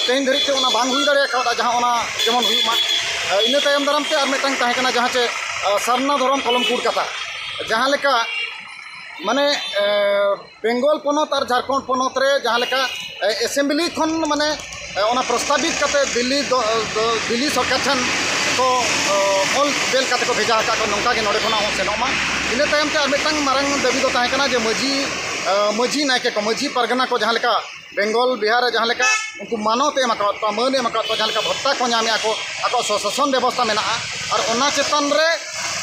ᱛᱮᱦᱮᱧ ᱫᱷᱟᱹᱨᱤᱡ ᱛᱮ ᱚᱱᱟ ᱵᱟᱝ ᱦᱩᱭ ᱫᱟᱲᱮ ᱟᱠᱟᱣᱫᱟ, ᱡᱟᱦᱟᱸ ᱚᱱᱟ ᱡᱮᱢᱚᱱ ᱦᱩᱭᱩᱜ ᱢᱟ᱾ ᱤᱱᱟᱹ ᱛᱟᱭᱚᱢ ᱫᱟᱨᱟᱢ ᱛᱮ ᱟᱨ ᱢᱤᱫᱴᱟᱝ ᱛᱟᱦᱮᱸ ᱠᱟᱱᱟ, ᱡᱟᱦᱟᱸ ᱪᱮ ᱥᱟᱨᱱᱟ ᱫᱷᱚᱨᱚᱢ ᱠᱚᱞᱚᱢ ᱠᱳᱰ ᱠᱟᱛᱷᱟ, ᱡᱟᱦᱟᱸ ᱞᱮᱠᱟ ᱢᱟᱱᱮ ᱵᱮᱝᱜᱚᱞ ᱯᱚᱱᱚᱛ ᱟᱨ ᱡᱷᱟᱲᱠᱷᱚᱸᱰ ᱯᱚᱱᱚᱛ ᱨᱮ ᱡᱟᱦᱟᱸ ᱞᱮᱠᱟ ᱮᱥᱮᱢᱵᱞᱤ ᱠᱷᱚᱱ ᱢᱟᱱᱮ ᱚᱱᱟ ᱯᱨᱚᱥᱛᱟᱵᱤᱛ ᱠᱟᱛᱮ ᱫᱤᱞᱞᱤ ᱫᱚ, ᱫᱤᱞᱞᱤ ᱥᱚᱨᱠᱟᱨ ᱴᱷᱮᱱ ᱠᱚ ᱚᱞ ᱵᱮᱞ ᱠᱟᱛᱮ ᱠᱚ ᱵᱷᱮᱡᱟ ᱟᱠᱟᱫ ᱠᱚ, ᱱᱚᱝᱠᱟ ᱜᱮ ᱱᱚᱰᱮ ᱠᱷᱚᱱᱟᱜ ᱦᱚᱸ ᱥᱮᱱᱚᱜ ᱢᱟ᱾ ᱤᱱᱟᱹ ᱛᱟᱭᱚᱢ ᱛᱮ ᱟᱨ ᱢᱤᱫᱴᱟᱝ ᱢᱟᱨᱟᱝ ᱫᱟᱹᱵᱤ ᱫᱚ ᱛᱟᱦᱮᱸ ᱠᱟᱱᱟ ᱡᱮ ᱢᱟᱹᱡᱷᱤ, ᱢᱟᱹᱡᱷᱤ ᱱᱟᱭᱠᱮ ᱠᱚ, ᱢᱟᱹᱡᱷᱤ ᱯᱟᱨᱜᱟᱱᱟ ᱠᱚ ᱡᱟᱦᱟᱸ ᱞᱮᱠᱟ ᱵᱮᱝᱜᱚᱞ ᱵᱤᱦᱟᱨ ᱨᱮ ᱡᱟᱦᱟᱸ ᱞᱮᱠᱟ ᱩᱱᱠᱩ ᱢᱟᱱᱚᱛ ᱮ ᱮᱢ ᱟᱠᱟᱫ ᱠᱚᱣᱟ, ᱢᱟᱹᱱ ᱮ ᱮᱢ ᱟᱠᱟᱫ ᱠᱚᱣᱟ, ᱡᱟᱦᱟᱸ ᱞᱮᱠᱟ ᱵᱷᱚᱛᱛᱟ ᱠᱚ ᱧᱟᱢᱮᱫᱼᱟ ᱠᱚ, ᱟᱠᱚᱣᱟᱜ ᱥᱚᱥᱟᱥᱚᱱ ᱵᱮᱵᱚᱥᱛᱷᱟ ᱢᱮᱱᱟᱜᱼᱟ᱾ ᱟᱨ ᱚᱱᱟ ᱪᱮᱛᱟᱱ ᱨᱮ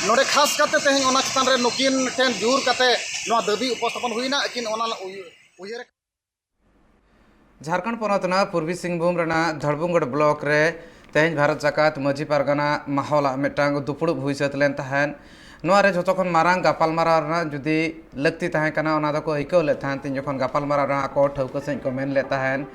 ᱱᱚᱰᱮ ᱠᱷᱟᱥ ᱠᱟᱛᱮ ᱛᱮᱦᱮᱧ ᱚᱱᱟ ᱪᱮᱛᱟᱱ ᱨᱮ ᱱᱩᱠᱤᱱ ᱴᱷᱮᱱ ᱡᱳᱨ ᱠᱟᱛᱮ ᱱᱚᱣᱟ ᱫᱟᱹᱵᱤ ᱩᱯᱚᱥᱛᱷᱟᱯᱚᱱ ᱦᱩᱭᱱᱟ᱾ ᱟᱹᱠᱤᱱ ᱚᱱᱟ ᱩᱭ-, ᱩᱭᱦᱟᱹᱨ ᱡᱷᱟᱲᱠᱷᱚᱸᱰ ᱯᱚᱱᱚᱛ ᱨᱮᱱᱟᱜ ᱯᱩᱨᱵᱤ ᱥᱤᱝᱵᱷᱩᱢ ᱨᱮᱱᱟᱜ ᱫᱷᱟᱲᱵᱩᱝᱜᱚᱲ ᱵᱞᱚᱠ ᱨᱮ ᱛᱮᱦᱮᱧ ᱵᱷᱟᱨᱚᱛ ᱡᱟᱠᱟᱛ ᱢᱟᱹᱡᱷᱤ ᱯᱟᱨᱜᱟᱱᱟ ᱢᱟᱦᱚᱞᱟᱜ ᱢᱤᱫᱴᱟᱝ ᱫᱩᱯᱲᱩᱵ ᱦᱩᱭ ᱥᱟᱹᱛ ᱞᱮᱱ ᱛᱟᱦᱮᱸᱫ᱾ ᱱᱚᱣᱟ ᱨᱮ ᱡᱷᱚᱛᱚ ᱠᱷᱚᱱ ᱢᱟᱨᱟᱝ ᱜᱟᱯᱟᱞᱢᱟᱨᱟᱣ ᱨᱮᱱᱟᱜ ᱡᱩᱫᱤ ᱞᱟᱹᱠᱛᱤ ᱛᱟᱦᱮᱸ ᱠᱟᱱᱟ, ᱚᱱᱟ ᱫᱚᱠᱚ ᱟᱹᱭᱠᱟᱹᱣ ᱞᱮᱫ ᱛᱟᱦᱮᱸᱫ, ᱛᱤᱧ ᱡᱚᱠᱷᱚᱱ ᱜᱟᱯᱟᱞᱢᱟᱨᱟᱣ ᱨᱮᱱᱟᱜ ᱟᱠᱚ ᱴᱷᱟᱹᱣᱠᱟᱹ ᱥᱟᱺᱦᱤᱡ ᱠᱚ ᱢᱮᱱ ᱞᱮᱫ ᱛᱟᱦᱮᱸᱫ᱾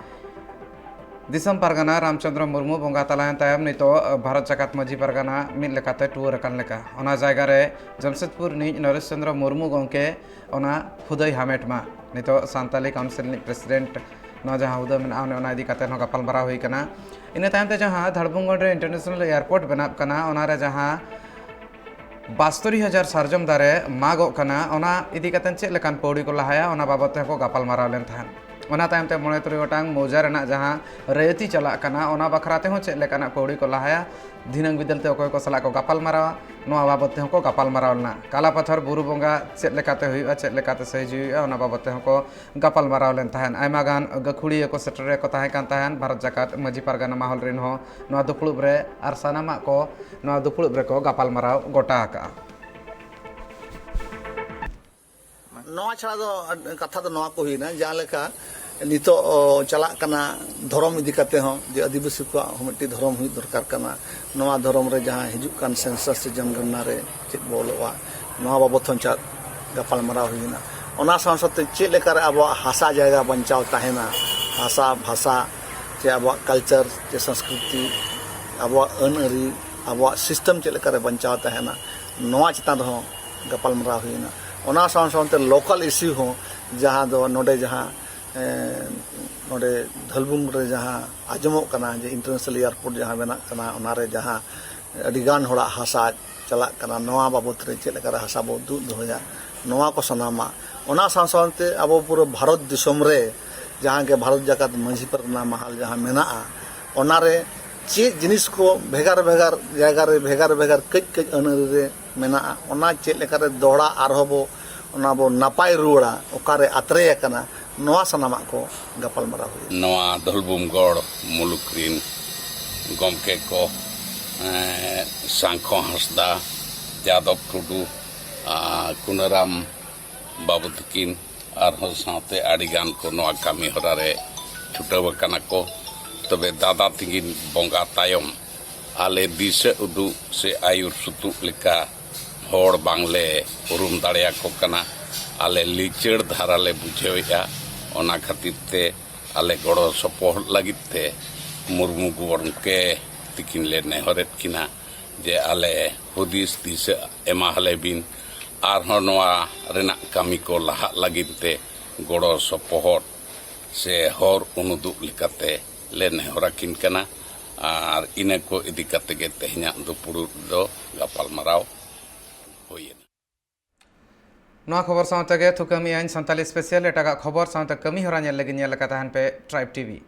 ᱫᱤᱥᱚᱢ ᱯᱟᱨᱜᱟᱱᱟ ᱨᱟᱢᱪᱚᱸᱫᱽᱨᱚ ᱢᱩᱨᱢᱩ ᱵᱚᱸᱜᱟ ᱛᱟᱞᱟᱭᱮᱱ ᱛᱟᱭᱚᱢ ᱱᱤᱛᱚᱜ ᱵᱷᱟᱨᱚᱛ ᱡᱟᱠᱟᱛ ᱢᱟᱹᱡᱷᱤ ᱯᱟᱨᱜᱟᱱᱟ ᱢᱤᱫ ᱞᱮᱠᱟᱛᱮ ᱴᱩᱣᱟᱹᱨ ᱟᱠᱟᱱ ᱞᱮᱠᱟ᱾ ᱚᱱᱟ ᱡᱟᱭᱜᱟ ᱨᱮ ᱡᱟᱢᱥᱮᱫᱽᱯᱩᱨ ᱨᱤᱱᱤᱡ ᱱᱚᱨᱮᱥ ᱪᱚᱸᱫᱽᱨᱚ ᱢᱩᱨᱢᱩ ᱜᱚᱢᱠᱮ ᱚᱱᱟ ᱦᱩᱫᱟᱹᱭ ᱦᱟᱢᱮᱴ ᱢᱟ᱾ ᱱᱤᱛᱚᱜ ᱥᱟᱱᱛᱟᱞᱤ ᱠᱟᱣᱩᱱᱥᱤᱞ ᱨᱤᱱᱤᱡ ᱯᱨᱮᱥᱤᱰᱮᱱᱴ ᱱᱚᱣᱟ ᱡᱟᱦᱟᱸ ᱦᱩᱫᱟᱹ ᱢᱮᱱᱟᱜᱼᱟ, ᱚᱱᱮ ᱚᱱᱟ ᱤᱫᱤ ᱠᱟᱛᱮ ᱦᱚᱸ ᱜᱟᱯᱟᱞᱢᱟᱨᱟᱣ ᱦᱩᱭ ᱠᱟᱱᱟ᱾ ᱤᱱᱟᱹ ᱛᱟᱭᱚᱢ ᱛᱮ ᱡᱟᱦᱟᱸ ᱫᱷᱟᱲᱵᱩᱝᱜᱚᱲ ᱨᱮ ᱤᱱᱴᱟᱨᱱᱮᱥᱱᱟᱞ ᱮᱭᱟᱨᱯᱳᱨᱴ ᱵᱮᱱᱟᱜ ᱠᱟᱱᱟ, ᱚᱱᱟ ᱨᱮ ᱡᱟᱦᱟᱸ ᱵᱟᱥᱛᱳᱨᱤ ᱦᱟᱡᱟᱨ ᱥᱟᱨᱡᱚᱢ ᱫᱟᱨᱮ ᱢᱟᱜᱚᱜ ᱠᱟᱱᱟ, ᱚᱱᱟ ᱤᱫᱤ ᱠᱟᱛᱮ ᱪᱮᱫ ᱞᱮᱠᱟᱱ ᱯᱟᱹᱣᱲᱤ ᱠᱚ ᱞᱟᱦᱟᱭᱟ, ᱚᱱᱟ ᱵᱟᱵᱚᱫ ᱛᱮᱦᱚᱸ ᱠᱚ ᱜᱟᱯᱟᱞᱢᱟᱨᱟᱣ ᱞᱮᱱ ᱛᱟᱦᱮᱸᱫ᱾ ᱚᱱᱟ ᱛᱟᱭᱚᱢ ᱛᱮ ᱢᱚᱬᱮ ᱛᱩᱨᱩᱭ ᱜᱚᱴᱟᱝ ᱢᱚᱣᱡᱟ ᱨᱮᱱᱟᱜ ᱡᱟᱦᱟᱸ ᱨᱟᱹᱭᱛᱤ ᱪᱟᱞᱟᱜ ᱠᱟᱱᱟ, ᱚᱱᱟ ᱵᱟᱠᱷᱨᱟ ᱛᱮᱦᱚᱸ ᱪᱮᱫ ᱞᱮᱠᱟᱱᱟᱜ ᱯᱟᱹᱣᱲᱤ ᱠᱚ ᱞᱟᱦᱟᱭᱟ, ᱫᱷᱤᱱᱟᱹᱝ ᱵᱤᱫᱟᱹᱞ ᱛᱮ ᱚᱠᱚᱭ ᱠᱚ ᱥᱟᱞᱟᱜ ᱠᱚ ᱜᱟᱯᱟᱞᱢᱟᱨᱟᱣᱟ, ᱱᱚᱣᱟ ᱵᱟᱵᱚᱫ ᱛᱮᱦᱚᱸ ᱠᱚ ᱜᱟᱯᱟᱞᱢᱟᱨᱟᱣ ᱞᱮᱱᱟ᱾ ᱠᱟᱞᱟᱯᱟᱛᱷᱚᱨ ᱵᱩᱨᱩ ᱵᱚᱸᱜᱟ ᱪᱮᱫ ᱞᱮᱠᱟᱛᱮ ᱦᱩᱭᱩᱜᱼᱟ, ᱪᱮᱫ ᱞᱮᱠᱟᱛᱮ ᱥᱟᱹᱦᱤᱡᱩᱦᱤ ᱦᱩᱭᱩᱜᱼᱟ, ᱚᱱᱟ ᱵᱟᱵᱚᱫ ᱛᱮᱦᱚᱸ ᱠᱚ ᱜᱟᱯᱟᱞᱢᱟᱨᱟᱣ ᱞᱮᱱ ᱛᱟᱦᱮᱸᱫ᱾ ᱟᱭᱢᱟ ᱜᱟᱱ ᱜᱟᱹᱠᱷᱩᱲᱤᱭᱟᱹ ᱠᱚ ᱥᱮᱴᱮᱨ ᱨᱮᱠᱚ ᱛᱟᱦᱮᱸ ᱠᱟᱱ ᱛᱟᱦᱮᱸᱫ ᱵᱷᱟᱨᱚᱛ ᱡᱟᱠᱟᱛ ᱢᱟᱹᱡᱷᱤ ᱯᱟᱨᱜᱟᱱᱟ ᱢᱟᱦᱚᱞ ᱨᱮᱱ ᱦᱚᱸ ᱱᱚᱣᱟ ᱫᱩᱯᱲᱩᱵ ᱨᱮ, ᱟᱨ ᱥᱟᱱᱟᱢᱟᱜ ᱠᱚ ᱱᱚᱣᱟ ᱫᱩᱯᱲᱩᱵ ᱨᱮᱠᱚ ᱜᱟᱯᱟᱞᱢᱟᱨᱟᱣ ᱜᱚᱴᱟ ᱟᱠᱟᱜᱼᱟ᱾ ᱱᱚᱣᱟ ᱪᱷᱟᱲᱟ ᱫᱚ ᱠᱟᱛᱷᱟ ᱫᱚ ᱱᱚᱣᱟ ᱠᱚ ᱦᱩᱭᱱᱟ, ᱡᱟᱦᱟᱸ ᱞᱮᱠᱟ ᱱᱤᱛᱚᱜ, ᱚ, ᱪᱟᱞᱟᱜ ᱠᱟᱱᱟ ᱫᱷᱚᱨᱚᱢ ᱤᱫᱤ ᱠᱟᱛᱮ ᱦᱚᱸ, ᱡᱮ ᱟᱹᱫᱤᱵᱟᱹᱥᱤ ᱠᱚᱣᱟᱜ ᱦᱚᱸ ᱢᱤᱫᱴᱤᱡ ᱫᱷᱚᱨᱚᱢ ᱦᱩᱭᱩᱜ ᱫᱚᱨᱠᱟᱨ ᱠᱟᱱᱟ᱾ ᱱᱚᱣᱟ ᱫᱷᱚᱨᱚᱢ ᱨᱮ ᱡᱟᱦᱟᱸ ᱦᱤᱡᱩᱜ ᱠᱟᱱ ᱥᱮᱱᱥᱟᱥ ᱥᱮ ᱡᱚᱱᱜᱚᱱᱱᱟ ᱨᱮ ᱪᱮᱫ ᱵᱚ ᱚᱞᱚᱜᱼᱟ, ᱱᱚᱣᱟ ᱵᱟᱵᱚᱛ ᱦᱚᱸ ᱪᱟ-, ᱜᱟᱯᱟᱞᱢᱟᱨᱟᱣ ᱦᱩᱭᱱᱟ᱾ ᱚᱱᱟ ᱥᱟᱶ ᱥᱟᱶᱛᱮ ᱪᱮᱫ ᱞᱮᱠᱟᱨᱮ ᱟᱵᱚᱣᱟᱜ ᱦᱟᱥᱟ ᱡᱟᱭᱜᱟ ᱵᱟᱧᱪᱟᱣ ᱛᱟᱦᱮᱱᱟ, ᱦᱟᱥᱟ ᱵᱷᱟᱥᱟ ᱪᱮ ᱟᱵᱚᱣᱟᱜ ᱠᱟᱞᱪᱟᱨ ᱪᱮ ᱥᱚᱝᱥᱠᱨᱤᱛᱤ, ᱟᱵᱚᱣᱟᱜ ᱟᱹᱱ ᱟᱹᱨᱤ, ᱟᱵᱚᱣᱟᱜ ᱥᱤᱥᱴᱮᱢ ᱪᱮᱫ ᱞᱮᱠᱟᱨᱮ ᱵᱟᱧᱪᱟᱣ ᱛᱟᱦᱮᱱᱟ, ᱱᱚᱣᱟ ᱪᱮᱛᱟᱱ ᱨᱮᱦᱚᱸ ᱜᱟᱯᱟᱞᱢᱟᱨᱟᱣ ᱦᱩᱭᱱᱟ᱾ ᱚᱱᱟ ᱥᱟᱶ ᱥᱟᱶᱛᱮ ᱞᱳᱠᱟᱞ ᱤᱥᱩ ᱦᱚᱸ, ᱡᱟᱦᱟᱸ ᱫᱚ ᱱᱚᱰᱮ ᱡᱟᱦᱟᱸ, ᱮᱸ, ᱱᱚᱰᱮ ᱫᱷᱟᱹᱞᱵᱩᱢ ᱨᱮ ᱡᱟᱦᱟᱸ ᱟᱸᱡᱚᱢᱚᱜ ᱠᱟᱱᱟ ᱡᱮ ᱤᱱᱴᱟᱨᱱᱮᱥᱱᱟᱞ ᱮᱭᱟᱨᱯᱳᱨᱴ ᱡᱟᱦᱟᱸ ᱵᱮᱱᱟᱜ ᱠᱟᱱᱟ, ᱚᱱᱟᱨᱮ ᱡᱟᱦᱟᱸ ᱟᱹᱰᱤᱜᱟᱱ ᱦᱚᱲᱟᱜ ᱦᱟᱥᱟ ᱪᱟᱞᱟᱜ ᱠᱟᱱᱟ, ᱱᱚᱣᱟ ᱵᱟᱵᱚᱛ ᱨᱮ ᱪᱮᱫ ᱞᱮᱠᱟᱨᱮ ᱦᱟᱥᱟ ᱵᱚ ᱫᱩᱜ ᱫᱚᱦᱚᱭᱟ, ᱱᱚᱣᱟ ᱠᱚ ᱥᱟᱱᱟᱢᱟᱜ᱾ ᱚᱱᱟ ᱥᱟᱶ ᱥᱟᱶᱛᱮ ᱟᱵᱚ ᱯᱩᱨᱟᱹ ᱵᱷᱟᱨᱚᱛ ᱫᱤᱥᱚᱢ ᱨᱮ ᱡᱟᱦᱟᱸ ᱜᱮ ᱵᱷᱟᱨᱚᱛ ᱡᱟᱠᱟᱛ ᱢᱟᱹᱡᱷᱤ ᱯᱟᱨᱜᱟᱱᱟ ᱢᱟᱦᱟᱞ ᱡᱟᱦᱟᱸ ᱢᱮᱱᱟᱜᱼᱟ, ᱚᱱᱟᱨᱮ ᱪᱮᱫ ᱡᱤᱱᱤᱥ ᱠᱚ ᱵᱷᱮᱜᱟᱨ ᱵᱷᱮᱜᱟᱨ ᱡᱟᱭᱜᱟ ᱨᱮ, ᱵᱷᱮᱜᱟᱨ ᱵᱷᱮᱜᱟᱨ ᱠᱟᱹᱡ ᱠᱟᱹᱡ ᱟᱹᱱ ᱟᱹᱨᱤ ᱨᱮ ᱢᱮᱱᱟᱜᱼᱟ, ᱚᱱᱟ ᱪᱮᱫ ᱞᱮᱠᱟᱨᱮ ᱫᱚᱦᱲᱟ ᱟᱨᱦᱚᱸ ᱵᱚ, ᱚᱱᱟ ᱵᱚ ᱱᱟᱯᱟᱭ ᱨᱩᱣᱟᱹᱲᱟ, ᱚᱠᱟᱨᱮ ᱟᱛᱨᱮ ᱟᱠᱟᱱᱟ, ᱱᱚᱣᱟ ᱥᱟᱱᱟᱢᱟᱜ ᱠᱚ ᱜᱟᱯᱟᱞᱢᱟᱨᱟᱣ ᱦᱩᱭᱩᱜᱼᱟ᱾ ᱱᱚᱣᱟ ᱫᱷᱚᱞᱵᱩᱢᱜᱚᱲ ᱢᱩᱞᱩᱠ ᱨᱤᱱ ᱜᱚᱢᱠᱮ ᱠᱚ, ᱮᱸ, ᱥᱟᱝᱠᱷᱚ ᱦᱟᱸᱥᱫᱟ, ᱡᱟᱫᱚᱵ ᱴᱩᱰᱩ, ᱟᱨ ᱠᱩᱱᱟᱹᱨᱟᱢ ᱵᱟᱹᱵᱩ ᱛᱟᱹᱠᱤᱱ, ᱟᱨᱦᱚᱸ ᱥᱟᱶᱛᱮ ᱟᱹᱰᱤᱜᱟᱱ ᱠᱚ ᱱᱚᱣᱟ ᱠᱟᱹᱢᱤ ᱦᱚᱨᱟ ᱨᱮ ᱪᱷᱩᱴᱟᱹᱣ ᱟᱠᱟᱱᱟ ᱠᱚ᱾ ᱛᱚᱵᱮ ᱫᱟᱫᱟ ᱛᱤᱠᱤᱱ ᱵᱚᱸᱜᱟ ᱛᱟᱭᱚᱢ ᱟᱞᱮ ᱫᱤᱥᱟᱹ ᱩᱫᱩᱜ ᱥᱮ ᱟᱹᱭᱩᱨ ᱥᱩᱛᱩᱜ ᱞᱮᱠᱟ ᱦᱚᱲ ᱵᱟᱝᱞᱮ ᱩᱨᱩᱢ ᱫᱟᱲᱮᱭᱟᱠᱚ ᱠᱟᱱᱟ᱾ ᱟᱞᱮ ᱞᱤᱪᱟᱹᱲ ᱫᱷᱟᱨᱟ ᱞᱮ ᱵᱩᱡᱷᱟᱹᱣᱮᱫᱼᱟ᱾ ᱚᱱᱟ ᱠᱷᱟᱹᱛᱤᱨ ᱛᱮ ᱟᱞᱮ ᱜᱚᱲᱚ ᱥᱚᱯᱚᱦᱚᱫ ᱞᱟᱹᱜᱤᱫ ᱛᱮ ᱢᱩᱨᱢᱩ ᱜᱚᱢᱠᱮ ᱛᱤᱠᱤᱱ ᱞᱮ ᱱᱮᱦᱚᱨᱮᱫ ᱠᱤᱱᱟ ᱡᱮ ᱟᱞᱮ ᱦᱩᱫᱤᱥ ᱫᱤᱥᱟᱹ ᱮᱢᱟ ᱦᱟᱞᱮ ᱵᱤᱱ, ᱟᱨᱦᱚᱸ ᱱᱚᱣᱟ ᱨᱮᱱᱟᱜ ᱠᱟᱹᱢᱤ ᱠᱚ ᱞᱟᱦᱟᱜ ᱞᱟᱹᱜᱤᱫ ᱛᱮ ᱜᱚᱲᱚ ᱥᱚᱯᱚᱦᱚᱫ ᱥᱮ ᱦᱚᱨ ᱩᱱᱩᱫᱩᱜ ᱞᱮᱠᱟᱛᱮ ᱞᱮ ᱱᱮᱦᱚᱨ ᱟᱹᱠᱤᱱ ᱠᱟᱱᱟ᱾ ᱟᱨ ᱤᱱᱟᱹ ᱠᱚ ᱤᱫᱤ ᱠᱟᱛᱮ ᱜᱮ ᱛᱮᱦᱮᱧᱟᱜ ᱫᱩᱯᱩᱲᱩᱵ ᱫᱚ ᱜᱟᱯᱟᱞᱢᱟᱨᱟᱣ ᱦᱩᱭᱮᱱᱟ᱾ ᱱᱚᱣᱟ ᱠᱷᱚᱵᱚᱨ ᱥᱟᱶᱛᱮ ᱜᱮ ᱛᱷᱩᱠᱟᱹᱢ ᱮᱫ ᱟᱹᱧ ᱥᱟᱱᱛᱟᱞᱤ ᱥᱯᱮᱥᱟᱞ᱾ ᱮᱴᱟᱜᱟᱜ ᱠᱷᱚᱵᱚᱨ ᱥᱟᱶᱛᱮ ᱠᱟᱹᱢᱤ ᱦᱚᱨᱟ ᱧᱮᱞ ᱞᱟᱹᱜᱤᱫ ᱧᱮᱞ ᱟᱠᱟᱫ ᱛᱟᱦᱮᱱ ᱯᱮ ᱴᱨᱟᱭᱤᱵᱽ ᱴᱤᱵᱷᱤ᱾